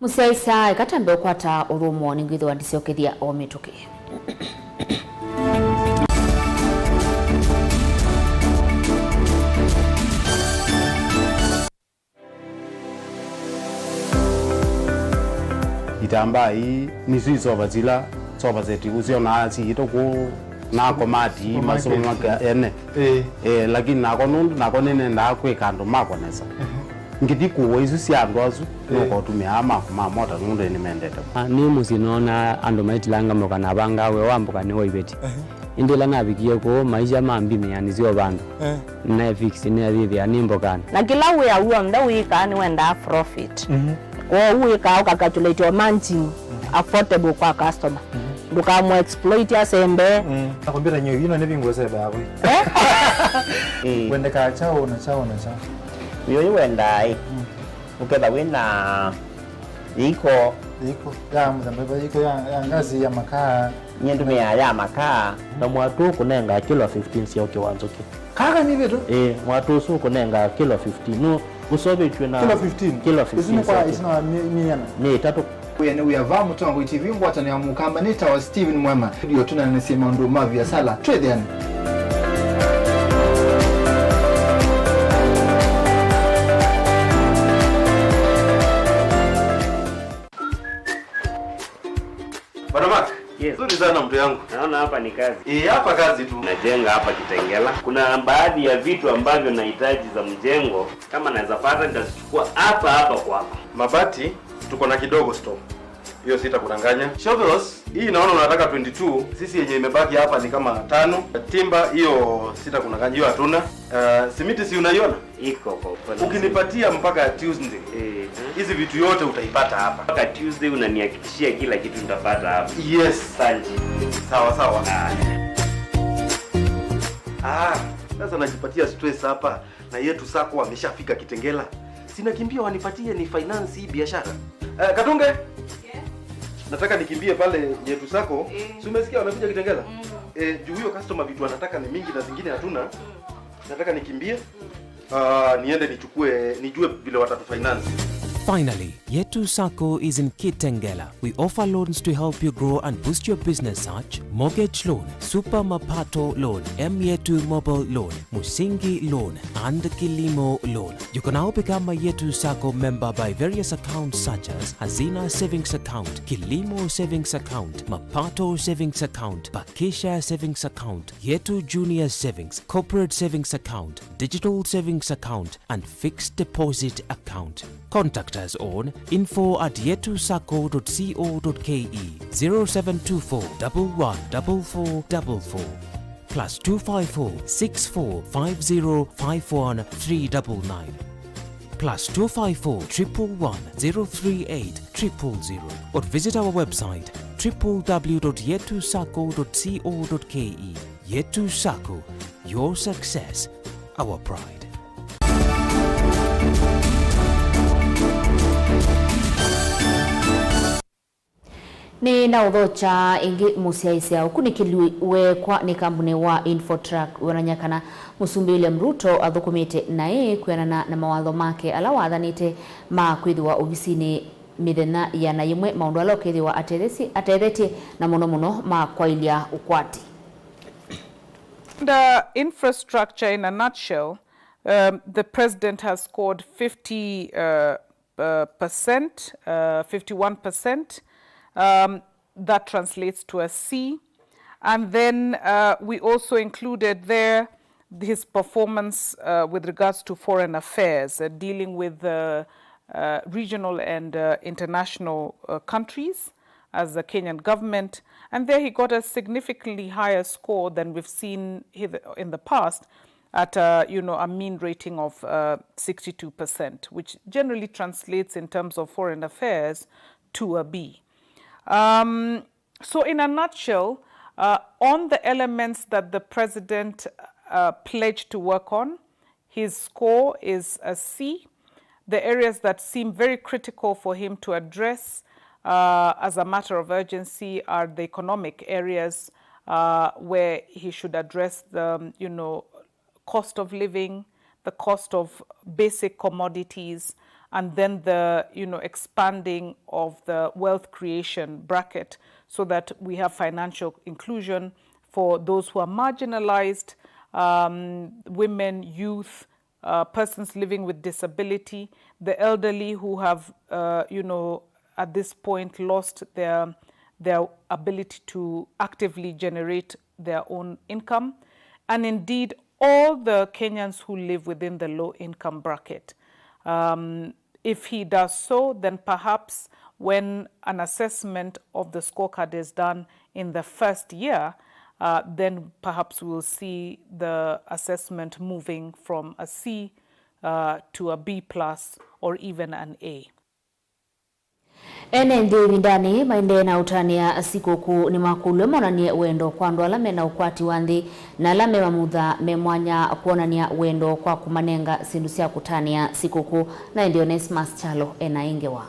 Mũsyaĩĩsya, eka twambe ũkwata ũrũmo, nĩngwĩthĩwa ndisyokethya o mĩtũkĩ. Itambaa ii nĩsyo isova sila sofa set ũsyonaa siĩtwe kũu na komati masũmaka ene. Ĩĩ. Eh, lakini nakwa nũndũ nakwa nĩnendaa kwĩka andũ makwa nesa. Ehe. Ngĩthi kũwa isu sya andũ asu, ĩĩ, nũkotũmĩa makwa ma mota nũndũ nĩmendete. Ah, nĩ mũsyĩ noona andũ maitilanga mboka na vanga we wa mboka nĩ wa iveti. Ehe. Ĩndĩ ĩla navikie kũu, maisha mambimĩa nĩsyo vandũ. Eh. Nefix nĩathĩthĩa nĩ mbokanĩ. Na kĩla wĩa w'onthe wĩkaa nĩwendaa profit. Mhm. Kwoou wĩkaa ũkacalculate o margin, mhm, affordable kwa customer. Mhm. Ndũkamũ exploit asembe. Mm. Na kompyuta nyo ino nĩ vingũ sebe hapo. Eh? Eh. Wendekaa chao na chao na chao. Yo wendaa, eh. Mm. Ũketha wĩna iko. Iko ya mũthemba, iko ya, ya ngazi ya makaa. Nyie ndũmĩaa ya makaa. Na mwatũ ũkũnengaa kilo fifteen sya ũkĩ wa nzũkĩ. Kaka nĩ vitu? Ĩĩ, mwatũ ũsu ũkũnengaa kilo fifteen. Nũ ũsovĩtw'e na kilo fifteen? Kilo fifteen. Isu nĩ kwa, isu nĩ mĩana? Nĩ ĩtatũ. Wĩa nĩ wĩa va Mũtongoi T V, ngwatanĩo ya Mũkamba nĩ tawa Steven Mwema. Ndio tũnanĩsye maũndũ ma viasala. Twĩthĩane. Bwana Mark, yes. Nzuri sana mtu yangu. Naona hapa ni kazi. Eh, hapa kazi tu. Najenga hapa Kitengela. Kuna baadhi ya vitu ambavyo nahitaji za mjengo, kama naweza pata nitazichukua hapa hapa kwako. Mabati tuko na kidogo store. Hiyo sitakudanganya. Shovels, hii naona unataka twenty-two, sisi yenye imebaki hapa ni kama tano. Timber hiyo sitakudanganya, hiyo hatuna. Uh, simiti si unaiona? Iko kwa upande. Ukinipatia mpaka Tuesday, eh, hizi vitu yote utaipata hapa. Mpaka Tuesday unanihakikishia kila kitu nitapata hapa. Yes. Asante. Sawa, sawa. Ah. Ah, sasa najipatia stress hapa na Yetu Sacco ameshafika Kitengela. Sina kimbia wanipatie ni finance hii biashara. Eh, Katunge? Yes. Nataka nikimbie pale Yetu Sacco. Eh. Si umesikia wamekuja Kitengela? Mm. Eh, juu huyo customer vitu anataka ni mingi na zingine hatuna. Mm. Nataka nikimbie. Ah, niende nichukue, nijue vile watatufinance. Finally, Yetu Sacco is in Kitengela. We offer loans to help you grow and boost your business such mortgage loan, Super Mapato loan, M Yetu Mobile loan, Musingi loan, and Kilimo loan. You can now become a Yetu Sacco member by various accounts such as Hazina Savings Account, Kilimo Savings Account, Mapato Savings Account, Bakisha Savings Account, Yetu Junior Savings, Corporate Savings Account, Digital Savings Account, and Fixed Deposit Account. Contact us on info at yetusacco dot co dot ke, zero seven two four double one double four double four, plus two five four six four five zero five one three double nine, plus two five four triple one zero three eight triple zero, or visit our website triple w dot yetusacco dot co dot ke. Yetu Sacco, your success, our pride. Nĩ na ũthokya ĩngĩ mũsyaĩĩsya ũkunĩkĩli weekwa nĩ kambunĩ wa Infotrak wĩonany'a kana Mũsumbĩ William Ruto athũkũmĩte naĩ kwĩanana na mawatho make ala wathanĩte ma kwĩthĩwa ovisinĩ mĩthenya ĩana yĩmwe, maũndũ ala ũkethĩwa atethetye, atethetye na mũno mũno ma kwaĩlya ũkwati. Under infrastructure, in a nutshell, um, the president has scored fifty, uh, uh, percent, uh, fifty-one percent. Um, that translates to a C. And then, uh, we also included there his performance, uh, with regards to foreign affairs, uh, dealing with, uh, uh, regional and, uh, international, uh, countries as the Kenyan government. And there he got a significantly higher score than we've seen hith-, in the past, at, uh, you know, a mean rating of, uh, sixty-two percent, which generally translates in terms of foreign affairs to a B. Um, so in a nutshell, uh, on the elements that the president, uh, pledged to work on, his score is a C. The areas that seem very critical for him to address, uh, as a matter of urgency are the economic areas, uh, where he should address the, you know, cost of living, the cost of basic commodities, and then the, you know, expanding of the wealth creation bracket so that we have financial inclusion for those who are marginalized, um, women, youth, uh, persons living with disability, the elderly who have, uh, you know, at this point lost their, their ability to actively generate their own income, and indeed all the Kenyans who live within the low income bracket. Um, if he does so, then perhaps when an assessment of the scorecard is done in the first year, uh, then perhaps we'll see the assessment moving from a C, uh, to a B plus or even an A. Ene nthĩ ĩvindanĩ maendee na ũtanĩa sikũkũ nĩmakũlw'e monanie wendo kwa andũ ala mena ũkwati wa nthĩ na ala me mamutha me mwanya kwonany'a wendo kwa kũmanenga syĩndũ sya kũtanĩa sikũkũ. Na ĩndĩ Onesmus Kyalo ena ĩ ngewa.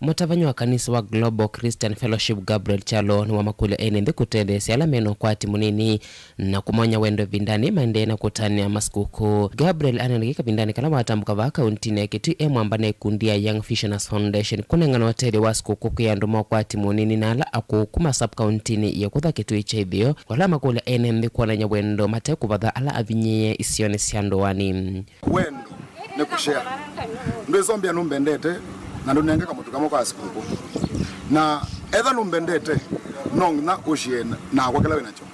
Mũtavany'a wa kanisa wa Global Christian Fellowship Gabriel Kyalo nĩwamakũlya ene nthĩ kũtetheesya ala mena ũkwati mũnini na kũmony'a wendo ĩvindanĩ maendee na kũtanĩa masikũkũ. Gabriel anengie kavindanĩ kala watambũka vaa kauntinĩ ya Kitui e mwamba na ikundi ya Young Visioners Foundation kũnengana ũtethyo wa sikũkũ kwĩ andũ ma ũkwati mũnini na ala akũũ kuma sub-kauntinĩ ya Kũtha Kitui kya Ĩtheo, vala makũlya ene nthĩ kwonany'a wendo mate kũvatha ala avinyĩĩe isionĩ sya ndũanĩ. Wendo nĩ kũshare. Ndwĩsombia nũmbendete, Na ndũnenge kamũtu kamwe kwa sikũkũ. Na etha nũmbendete, no nginya ũshie na-, nakwa kĩla wĩ nakyo.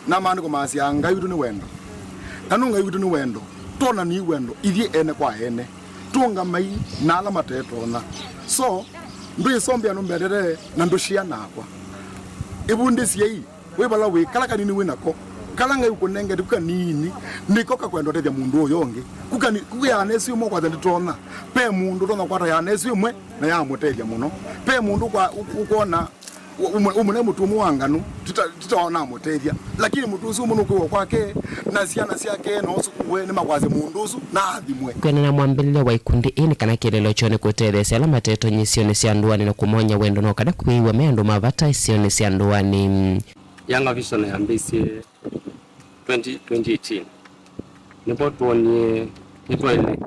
Na maandĩko maasya, Ngai witũ nĩ wendo. Na nũ Ngai witũ nĩ wendo, twonanie wendo ithyĩ ene kwa ene, tũũngamei na ala matetonya. So, ndwĩsombea nũmbendete na ndũshia nakwa. Ĩvundĩsyei. Wĩ vala wĩ, kala kanini wĩ nako, kala Ngai ũkũnengete ku kanini, nĩko kakwenda ũtethya mũndũ ũyũ ũngĩ. Ku kani-, ku ya nesi ũmwe kwatha ndĩtonya. Pe mũndũ ũtonya kwata ya nesi ũmwe na yamũtethya mũno. Pe mũndũ kwa-, ũ-, ũkwona, ũ-, ũmwe-, ũmũne mũtu ũmwe wa nganu, tita-, titaona amũtethya. Lakini mũtu ũsu ũmwe nũkwĩwa kwake, na syana syake, na ũsu kuwe, nĩmakwasya mũndũ ũsu, na athimwe. Kwĩanana na mwambĩlĩlyo wa ikundi ĩĩ nĩ kana kĩeleelo kyoo nĩ kũtetheesya ala matetonya isionĩ sya ndũanĩ na kũmony'a wendo no kana kwĩw'a me andũ ma vata isionĩ sya ndũanĩ. Young Vision yambĩĩsye twenty, twenty eighteen. Nĩvo twonie nĩtwaĩle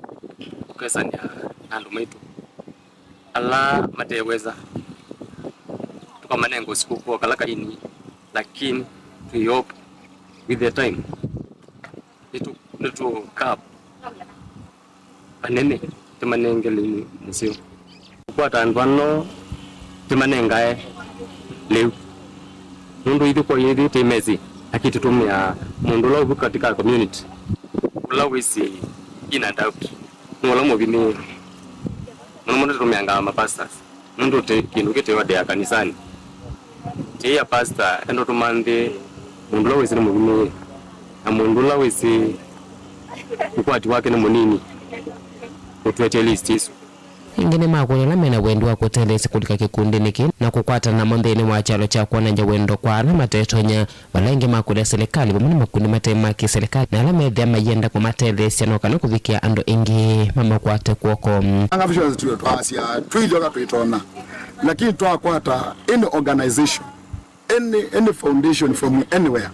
kũkesany'a na andũ maitũ ala mateweza, tũkamanenga ũsikũkũ o kala kaini, lakini twĩ hope with the time nĩtũ-, nĩtũkaa vanene tĩmanenge lĩu mũseo. Kũkwata andũ ano tĩmanengae lĩu. Nũndũ ithyĩ kwa ithyĩ tĩ mesi, lakini tũtũmĩaa mũndũ ũla ũvu katika community, ũla wĩsĩ in and out, nĩ ũla mũvimĩe. Mũno mũno tũtũmĩangaa mapastors. Nũndũ tĩ kĩndũ kĩtewa ndĩa kanisanĩ. Tĩĩa pasta endo tũmanthe mũndũ ũla wĩsĩ nĩ mũvumĩĩe, na mũndũ ũla wĩsĩ ũkwati wake nĩ mũnini, ũtwetye list ĩsu. Ĩngĩ nĩmakũlya ala mena wendi wa kũtetheesya kũlika kĩkundinĩ kĩĩ na kũkwatana namo nthĩnĩ wa kyalo kya kwonany'a wendo kwa ala matetonya. Vala ĩngĩ makũlya silikalĩ vamwe na makundi mate ma kĩsilikalĩ na ala methĩa mayenda kũmatetheesya no kana kũvikĩa andũ aingĩ mamakwate kw'oko. Anga Visions tũ-, twasya twĩthyoka twĩtona, lakini twakwata any organization, any, any foundation from anywhere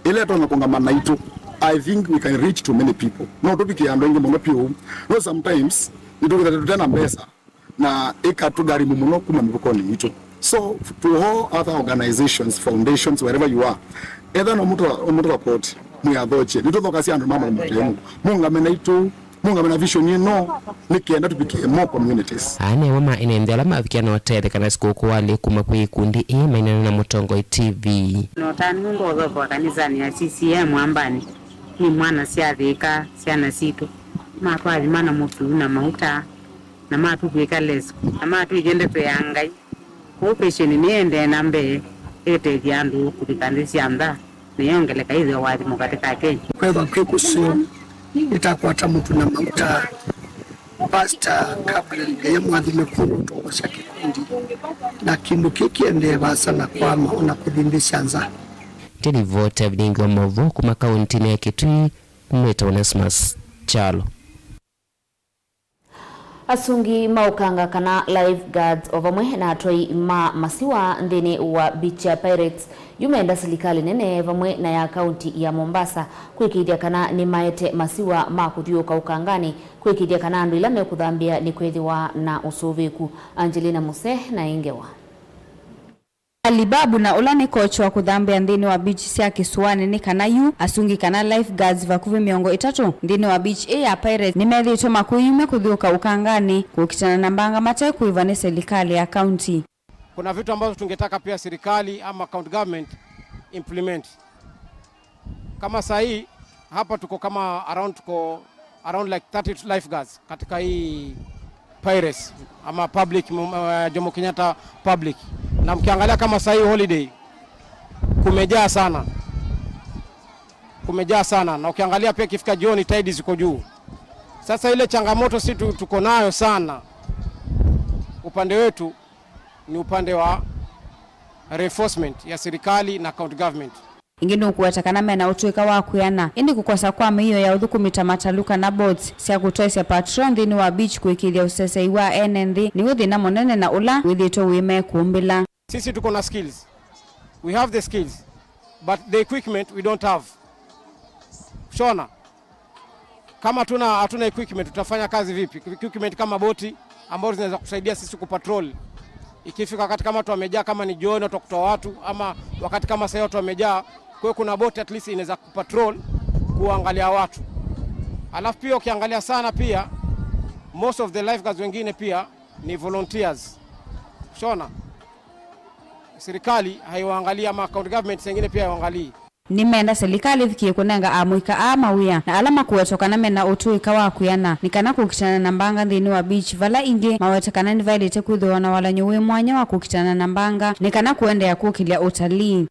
ĩla ĩtonya kũngama naitũ, I think we can reach to many people. No tũvikĩe andũ aingĩ mũno vyũ. No sometimes nĩtũkĩthete tũte na mbesa na ĩkatũgharimu mũno kuma mĩvukonĩ yitũ. So, to all other organizations, foundations, wherever you are, etha no mũtũ, mũtũ support, mwĩathokye. Nĩtũthokasya andũ ma mũtemu. Mũngame naitũ, mũngame na vision ĩno, nĩ kenda tũvikĩe more communities. Aa nĩmo ma ene nthĩ ala mavikĩa na ũtetheka na sikũkũ walĩ kuma kwĩ ikundi ĩĩ mainana na Mũtongoi T V. No ta nũndũ ũthokwa kanisanĩ ya C C M Ambani, nĩ mwana sya Thĩka, syana sitũ, matwathima na mũtu na mauta. Na matũkwĩka lesco, na matwĩkya ndeto ya Ngai. Kwoou vision nĩendee na mbee ĩtethya andũ kũvika nthĩ sya nza, na ĩongeleka ĩthĩwa ũathimo katĩ ka Kenya. Kwĩthwa kwĩ kũseo, nĩtakwata mũtu na mauta, Pastor Gabriel, Ngai amwathime kwondũ ũtongosya kĩkundi, na kĩndũ kĩĩ kĩendee vaasa na kwama ona kũthi nthĩ sya nza. Nĩ livoti ya vilingi wa maũvoo kuma kauntinĩ ya Kitui, nĩtawa Onesmus Kyalo. Asungi ma ũkanga kana lifeguards o vamwe na atwai ma masiwa nthĩnĩ wa beach ya Pirates yu menda silikalĩ nene vamwe na ya kaunti ya Mombasa kwĩkĩĩthya kana nĩmaete masiwa ma kũthiũũka ũkanganĩ kwĩkĩĩthya kana andũ ila mekũthambĩa nĩkwĩthĩwa na ũsũvĩĩku. Angelina Muse na ĩ ngewa. Alibabu na ũla nĩ coach wa kũthambĩa nthĩnĩ wa beach sya kĩsũanĩ nĩ kana yu asungi kana lifeguards vakuvĩ mĩongo ĩtatũ nthĩnĩ wa beach ĩĩ ya Pirates nĩmethĩĩtwe makwĩyumya kũthiũũka ũkanganĩ kũkitana na mbanga mate kũĩva nĩ silikalĩ ya kaunti. Kuna vitu ambazo tungetaka pia serikali ama county government implement. Kama saa hii, hapa tuko kama around, tuko around like thirty lifeguards katika hii Pirates ama public, mm, uh, Jomo Kenyatta public. Na mkiangalia kama saa hii holiday, kumejaa sana. Kumejaa sana. Na ukiangalia pia ikifika jioni, tide ziko juu. Sasa ile changamoto si tu-, tuko nayo sana upande wetu ni upande wa reinforcement ya serikali na county government. Ĩngĩ nũkũweta kana mena ũtũĩka wa kwĩana, ĩndĩ kũkosa kwa mĩio ya ũthũkũmi ta matalu kana boats sya kũtwaĩsya patrol nthĩnĩ wa beach kũĩkĩĩthya ũsesei wa ene nthĩ nĩw'o thĩna mũnene na ũla wĩthĩĩtwe wĩ mekũmbĩla. Sisi tuko na skills. We have the skills, but the equipment we don't have. Shona. Kama hatuna, hatuna equipment, tutafanya kazi vipi? Equipment kama boti ambazo zinaweza kusaidia sisi kupatrol. Ikifika wakati kama watu wamejaa, kama ni jioni watu wa kutoa watu, ama wakati kama sasa watu wamejaa, kwa hiyo kuna boti at least inaweza kupatrol, kuangalia watu. Alafu pia ukiangalia sana pia, most of the lifeguards wengine pia ni volunteers. Shona, serikali haiwaangalii ama county government zingine pia haiwaangalii. Nĩmenda silikalĩ ĩvikĩe kũnenga amũika aa mawĩa, na ala makũwetwa kana mena ũtũĩka wa kwĩana, nĩ kana kũkitana na mbanga nthĩnĩ wa beach, vala ĩngĩ maweta kana nĩvaĩlĩte kwĩthĩwa na walany'o wĩ mwanya wa kũkitana na mbanga, nĩ kana kũendeea kũkĩlya ũtalii.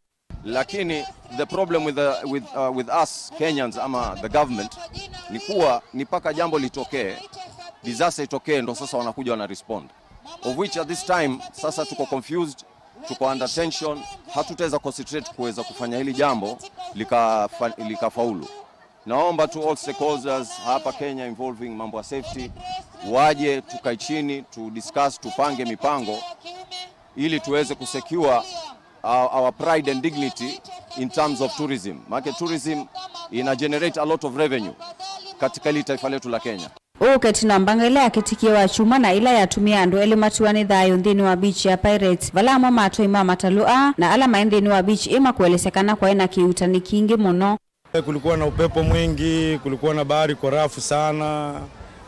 Lakini the problem with the, with, uh, with us Kenyans ama the government ni kuwa ni mpaka jambo litokee, disaster itokee, ndo sasa wanakuja wana respond, of which at this time sasa tuko confused, tuko under tension, hatutaweza concentrate kuweza kufanya hili jambo likafa-, likafaulu. Naomba tu all stakeholders hapa Kenya involving mambo ya safety waje, tukae chini, tu discuss, tupange mipango ili tuweze kusecure our, our pride and dignity in terms of tourism. Maana tourism ina generate a lot of revenue katika hili taifa letu la Kenya. Ũũ ũketi na mbanga ĩla yakĩtikie wakyumwa na ĩla yatumie andũ elĩ matiwa nĩ thayũ nthĩnĩ wa beach ya Pirates, vala amwe ma atwai ma matalũ aa na ala maĩ nthĩnĩ wa beach ĩ makũelesya kana kwaĩ na kĩuutani kingĩ mũno. Kulikuwa na upepo mwingi, kulikuwa na bahari iko rafu sana,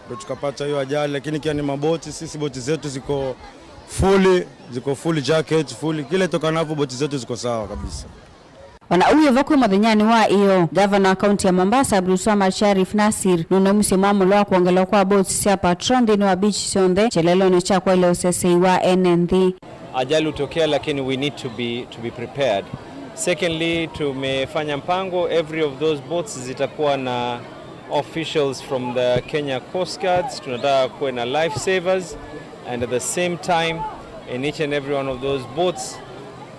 ndo tukapata hiyo ajali. Lakini kia ni maboti, sisi boti zetu ziko fully, ziko full jacket, fully. Kile itokanavyo boti zetu ziko sawa kabisa. O na ũu wĩ vo kwĩ mũthenyanĩ wa ĩyoo, ngavana wa kaunti ya Mombasa, Abdulswamad Sharif Nassir, nũnaumisye mwamũlo wa kwongelwa kwa boats sya patrol nthĩnĩ wa beach syonthe kyelelonĩ kya kwaĩlya ũsesei wa ene nthĩ. Ajali hutokea, lakini we need to be, to be prepared. Secondly, tumefanya mpango, every of those boats zitakuwa na officials from the Kenya Coast Guards, tunataka kuwe na life savers, and at the same time, in each and every one of those boats,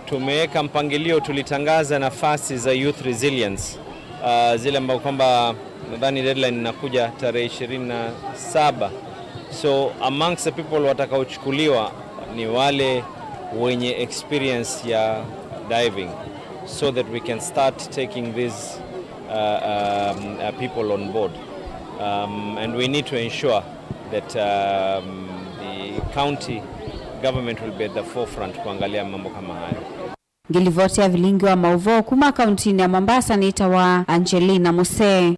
tumeweka mpangilio, tulitangaza nafasi za youth resilience, uh, zile ambazo kwamba nadhani deadline inakuja tarehe ishirini na saba. So amongst the people watakaochukuliwa ni wale wenye experience ya diving, so that we can start taking these, uh, um, uh, people on board. Um, and we need to ensure that, um, the county government will be at the forefront kuangalia mambo kama hayo. Ngĩlivoti ya vilingi wa maũvoo kuma kauntinĩ ya Mombasa nĩtawa Angelina Musee.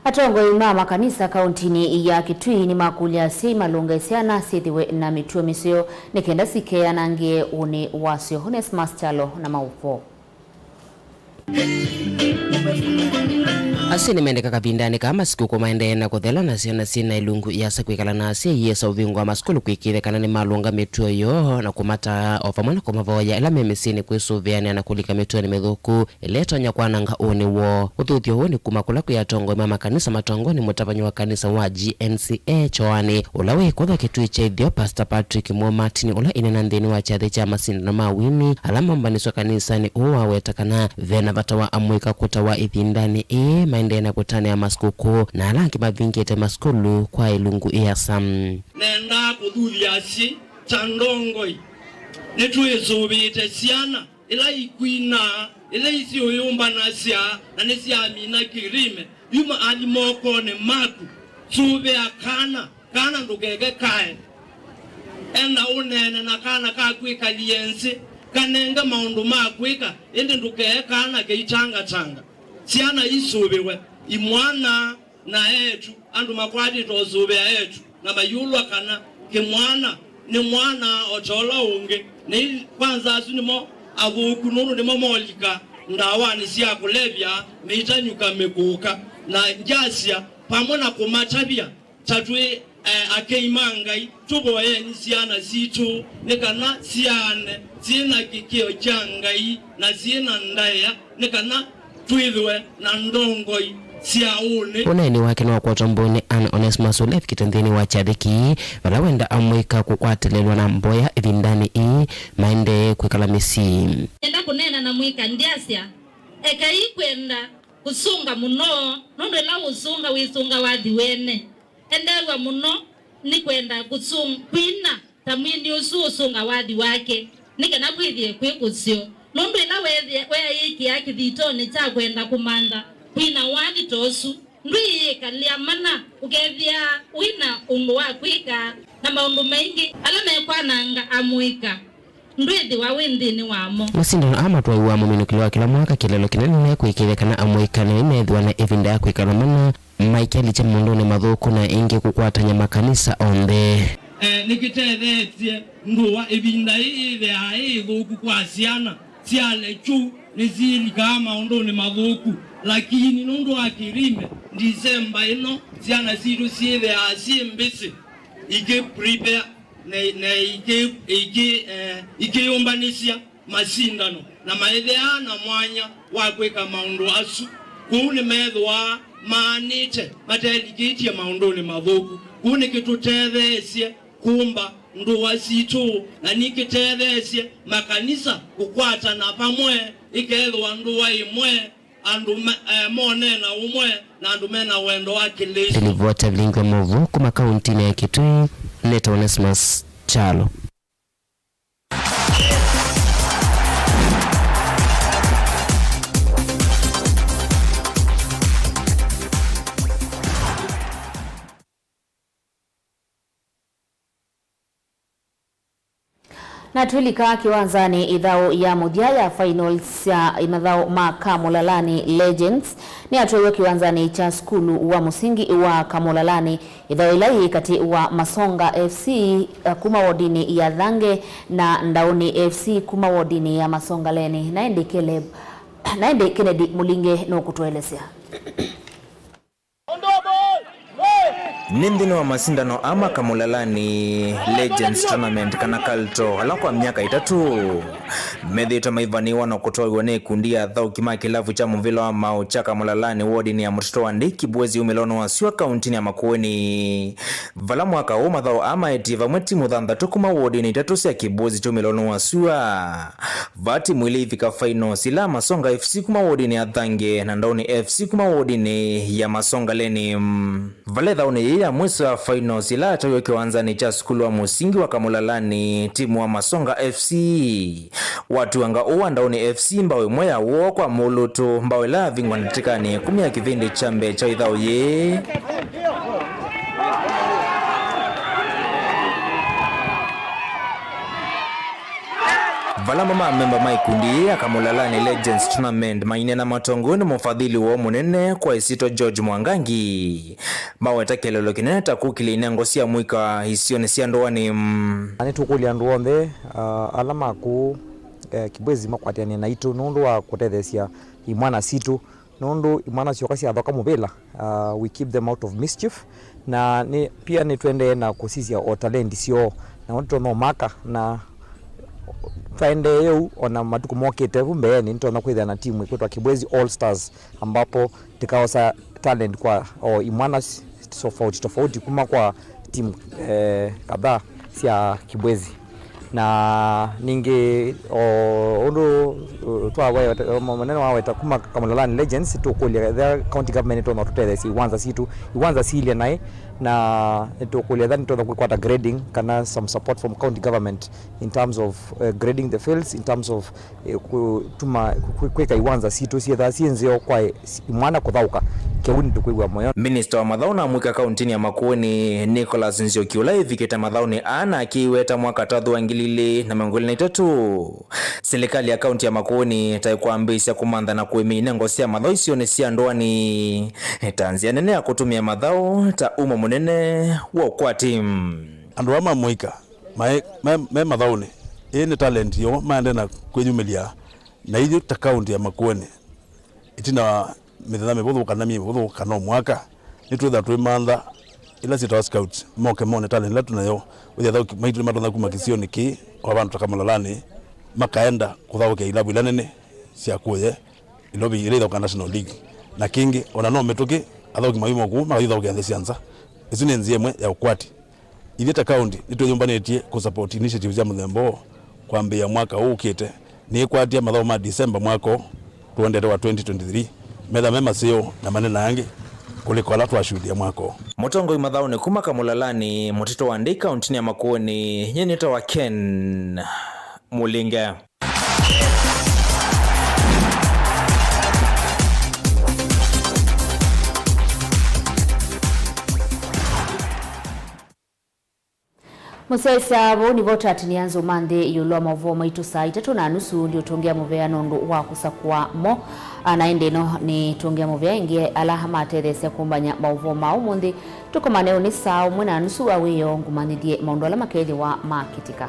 Atongoi ma makanisa kauntinĩ ya Kitui nĩmakũlya asyai malũnge syana syĩthĩwe na mĩtuo mĩseo nĩ kenda sikeanangĩe ũnĩ wasyo. Onesmus Kyalo na maũvoo. Asyai nĩmendeka kavindanĩ kaa masikũkũ maendee na kũthela na syana syĩ na ilungu iasa kwĩkala na asyai iasa ũvingũa masukulu kwĩkĩĩthya kana nĩmalũnga mĩtuo yoo na kũmataa o vamwe na kũmavoya ĩla me mĩsyĩnĩ kwĩsũvĩanĩa na kũlika mĩtuonĩ mĩthũku ĩla ĩtonya kwananga ũnĩ woo. Ũthuthyo ũũ nĩ kuma kũla kwĩ atongoi ma makanisa matongoo nĩ mũtavany'a wa kanisa wa G N C A Kyoani, ũla wĩ kũtha Kitui kya Itheo, Pastor Patrick Mwo Martin, ũla ĩneena nthĩnĩ wa kyathĩ kya masindano ma wini ala maũmbanĩsw'a kanisanĩ ũũ, waweta kana ve na vata wa amũika kũtawa ĩvindanĩ ĩĩ maendee na kũtanĩa masikũkũ na ala angĩ mavingĩte masukulu kwa ilungu iasa. Nendaa kũthuthya asyai ta ndongoi, nĩtwĩsũvĩĩte syana ila ikwinaa, ila isyũyũmbanasya, na nĩsyamina kĩlime. Yuma athi mokonĩ maku, sũvĩa kana, kana ndũkeke kae. Enda ũneene na kana kaku ĩkalie nzĩ, kanenge maũndũ ma kwĩka, ĩndĩ ndũkee kana keitangatanga. Syana isũvĩwe, imwana na eĩtu, andũ makwatĩte ũsũvĩa eĩtu na mayĩũlwa kana kĩmwana nĩ mwana o ta ũla ũngĩ. Nĩ kwanza asu nĩmo athũku, nũndũ nĩmo molika ndawanĩ sya kũlevya, mĩitany'uka mĩkũũka, na ngyasya, vamwe na kũmatavya ta twĩ, eh, akei ma Ngai, tũvoyeni syana sitũ nĩ kana syaane syĩ na kĩkĩo kya Ngai na syĩ na ndaĩa, nĩ kana twĩthĩwe na ndongoi sya ũnĩ. Ũneeni wake nĩwakwatwa mbũĩ nĩ Ann Onesmus ũla evikĩte nthĩnĩ wa kyathĩ kĩĩ, vala wenda amũika kũkwatĩlĩlwa na mboya ĩvindanĩ ĩĩ maendee kwĩkala mĩsyĩ. Nenda kũneena na mũika ndyasya, ekai kwenda kũsũnga mũno, nũndũ ĩla ũsũnga wĩsũnga wathi wene. Endeew'a mũno nĩ kwenda kũsũng-, kwina ta mwini ũsu ũsũnga wathi wake, nĩ kana kwĩthĩe kwĩ kũseo. Nũndũ ĩla weethĩa-, weeyĩkĩa kĩthitonĩ kya kwenda kũmantha kwina wathi ta ũsu, ndwĩyĩkalĩa mana, ũkethĩa wĩ na ũndũ wa kwĩka na maũndũ maingĩ ala mekwananga amũika. Ndwĩthĩwa wĩ nthĩnĩ wamo. Masindano aa matwaiwaa mũminũkĩlyo wa kĩla mwaka, kĩlelo kĩnene nĩ kwĩkĩĩthya kana amũika nĩmeethĩwa na ĩvinda ya kwĩkala mana maikyalikya maũndũnĩ mathũku na ĩngĩ kũkwatany'a makanisa onthe. Eh, nĩkĩtetheetye ndũa ĩvinda yĩĩ yĩthĩaa ĩ ĩthũku kwa syana sya lekyu nĩsyĩlikaa maũndũnĩ mathũku. Lakini nũndũ wa kĩlime, Ndisemba ĩno syana sitũ syĩthĩaa syĩ mbĩsĩ ikĩ prepare na, na ikĩ, ikĩ, eh, ikĩyũmbanĩsya masindano na maĩthĩaa na mwanya wa kwĩka maũndũ asu. Kwoou nĩmethĩwa maanĩte matelikĩtye maũndũnĩ mathũku. Kwoou nĩkĩtũtetheesye kũmba ndũa sitũ, na nĩkĩtetheesye makanisa kũkwatana vamwe, ĩkethĩwa ndũa ĩmwe, andũ me, eh, moneena ũmwe, na andũ mena wendo wa Kĩlĩsto. Ndilivota vilingwe mũvu kuma kauntinĩ ya Kitui, nĩtawa Onesmus Kyalo. Na twĩlika kĩwanzanĩ, ĩthaũ ya mũthya ya finals sya mathaũ ma Kamũlalanĩ Legends nĩyatwaiwe kĩwanzanĩ kya sukulu wa mũsingi wa Kamũlalanĩ, ĩthaũ ĩla yĩ katĩ wa Masonga F C, eh, kuma wodinĩ ya Thange na Ndaũni F C kuma wodinĩ ya Masongaleni. Na ĩndĩ Caleb, na ĩndĩ Kennedy Mũlinge nũkũtũelesya. Nĩ nthĩnĩ wa masindano ama Kamũlalanĩ Legends Tournament kana Kalto, ala kwa myaka ĩtatũ methĩĩtwe maivanĩwa na kũtwaĩwa nĩ ikundi ya athaũki ma kĩlavu kya mũvĩla wa maũ kya Kamũlalanĩ wodinĩ ya Mũtitũ wa Ndei Kibwezi umĩlonĩ wa Sua kauntinĩ ya Makueni. Vala mwaka ũũ mathaũ aa maetie vamwe timu thanthatũ kuma wodinĩ itatũ sya Kibwezi kya umĩlonĩ wa Sua. Vaa timu ilĩ ivika finals, ila Masonga F C kuma wodinĩ ya Thange na Ndaũni F C kuma wodinĩ ya Masongaleni. Vala ĩthaũnĩ yĩĩ ya mwĩso ya finals, ila yatwaiwe kĩwanzanĩ kya sukulu wa mũsingi wa Kamũlalanĩ, timu wa Masonga F C watuanga ũũ wa Ndaũni F C mbao ĩmwe ya woo kwa mũlũtũ, mbao ĩla yavingwa ndatĩkanĩ ĩkũmi ya kĩvĩndĩ kya mbee kya ĩthaũ yĩĩ. Vala amwe ma amemba ma ikundi yĩĩ ya Kamũlalanĩ Legends Tournament maineena matongoew'e nĩ mũfadhili woo mũnene kwa ĩsyĩtwa George Mwangangi, maweta kĩeleelo kĩnene ta kũkĩlya inengo sya mũika isionĩ sya ndũanĩ. Na nĩtũkũlya andũ onthe, ah, ala ma kũũ, eh, Kibwezi makwatĩanĩe naitũ nũndũ wa kũtetheesya imwana sitũ. Nũndũ imwana syoka syathoka mũvĩla, uh, we keep them out of mischief. Na nĩ, pia nĩtũendee na kũsisya o talenti syoo, na nĩtũtonya ũmaka, na twaendee ũu, ona matukũ mokĩte vu mbeenĩ, nĩtũtonya kwĩthĩa na timu ĩkwĩtwa Kibwezi All Stars, ambapo tĩkaosa talent kwa o imwana s-, tofauti tofauti kuma kwa timu, eh, kadhaa sya Kibwezi. Na ningĩ, o ũndũ, uh, twaweta, o mũnene waweta kuma Kamũlalanĩ Legends, tũkũlya ethĩa county government nĩtonya tũtetheesye iwanza sitũ, iwanza siilye naĩ, na nĩtũkũlya ethĩa nĩtonya kwĩkwata grading kana some support from county government in terms of, uh, grading the fields, in terms of, eh, kũtuma, kwĩ-, kwĩka iwanza sitũ syĩthaa syĩ nzeo kwa, eh, imwana kũthaũka. Kĩu nĩtũkwĩw'a mũyo. Minista wa mathaũ na mũika kauntinĩ ya Makueni, Nicholas Nzioki, ũla ĩvikĩte mathaũnĩ aa na akĩweta mwaka ta wa ngili ilĩ na mĩongo ĩlĩ na itatũ, silikalĩ ya kaunti ya Makueni ta ĩkwambĩĩsya kũmantha na kũĩmya inengo sya mathaũ isionĩ sya ndũanĩ ta nzĩa nene ya kũtũmĩa mathaũ ta umo mũnene wa ũkwati. Andũ aa ma mũika maĩ, me, me mathaũnĩ, ĩĩ nĩ talent yoo, maendee na kwĩyumĩlya. Na ithyĩ ta kaunti ya Makueni, ĩtina wa mĩthenya mĩvũthũ kana myei mĩvũthũ kana o mwaka, nĩtwĩthĩwa twĩmantha ila syĩtawa scouts, moke mone talent ila twĩ nayo. Wĩthĩa athaũki maitũ nĩmatonya kuma kĩsionĩ kĩĩ, o vandũ ta Kamũlalanĩ, makaenda kũthaũkĩa ilavu ila nene sya kũye, ila ithi-, ila ithaũka National League. Na kĩngĩ, ona no mĩtũkĩ, athaũki mayuma kũu, makathi kũthaũkĩa nthĩ sya nza. Ĩsu nĩ nzĩa ĩmwe ya ũkwati. Ithyĩ ta kaunti nĩtwĩyũmbanĩtye kũ support initiatives sya mũthemba ũũ kwambĩĩa mwaka ũũ ũkĩte. Nĩĩkwatya mathaũ ma December mwaka ũũ tũendete wa twenty twenty-three, metha me maseo na manene angĩ kũlĩka ala twashuthya mwaka ũũ. Mũtongoi mathaũnĩ kuma Kamũlalanĩ, Mũtitũ wa Ndei, kauntinĩ ya Makueni, nyie nĩtawa Ken Mũlinge. Mũsyaĩĩsya, vau nĩvo tatinia nzũ ma nthĩ ĩũlũ wa maũvoo maitũ saa itatũ na nusu. Ndiũtũngĩa mũvea nũndũ wa kũsakũa mo. Na ĩndĩ ĩno nĩtũngĩa mũvea ĩngĩ ala matetheesya kũmbany'a maũvoo ma ũmũnthĩ. Tũkomane ũnĩ saa ũmwe na nusu wa wĩoo, ngũmanyĩthye maũndũ ala makethĩwa makĩtĩka.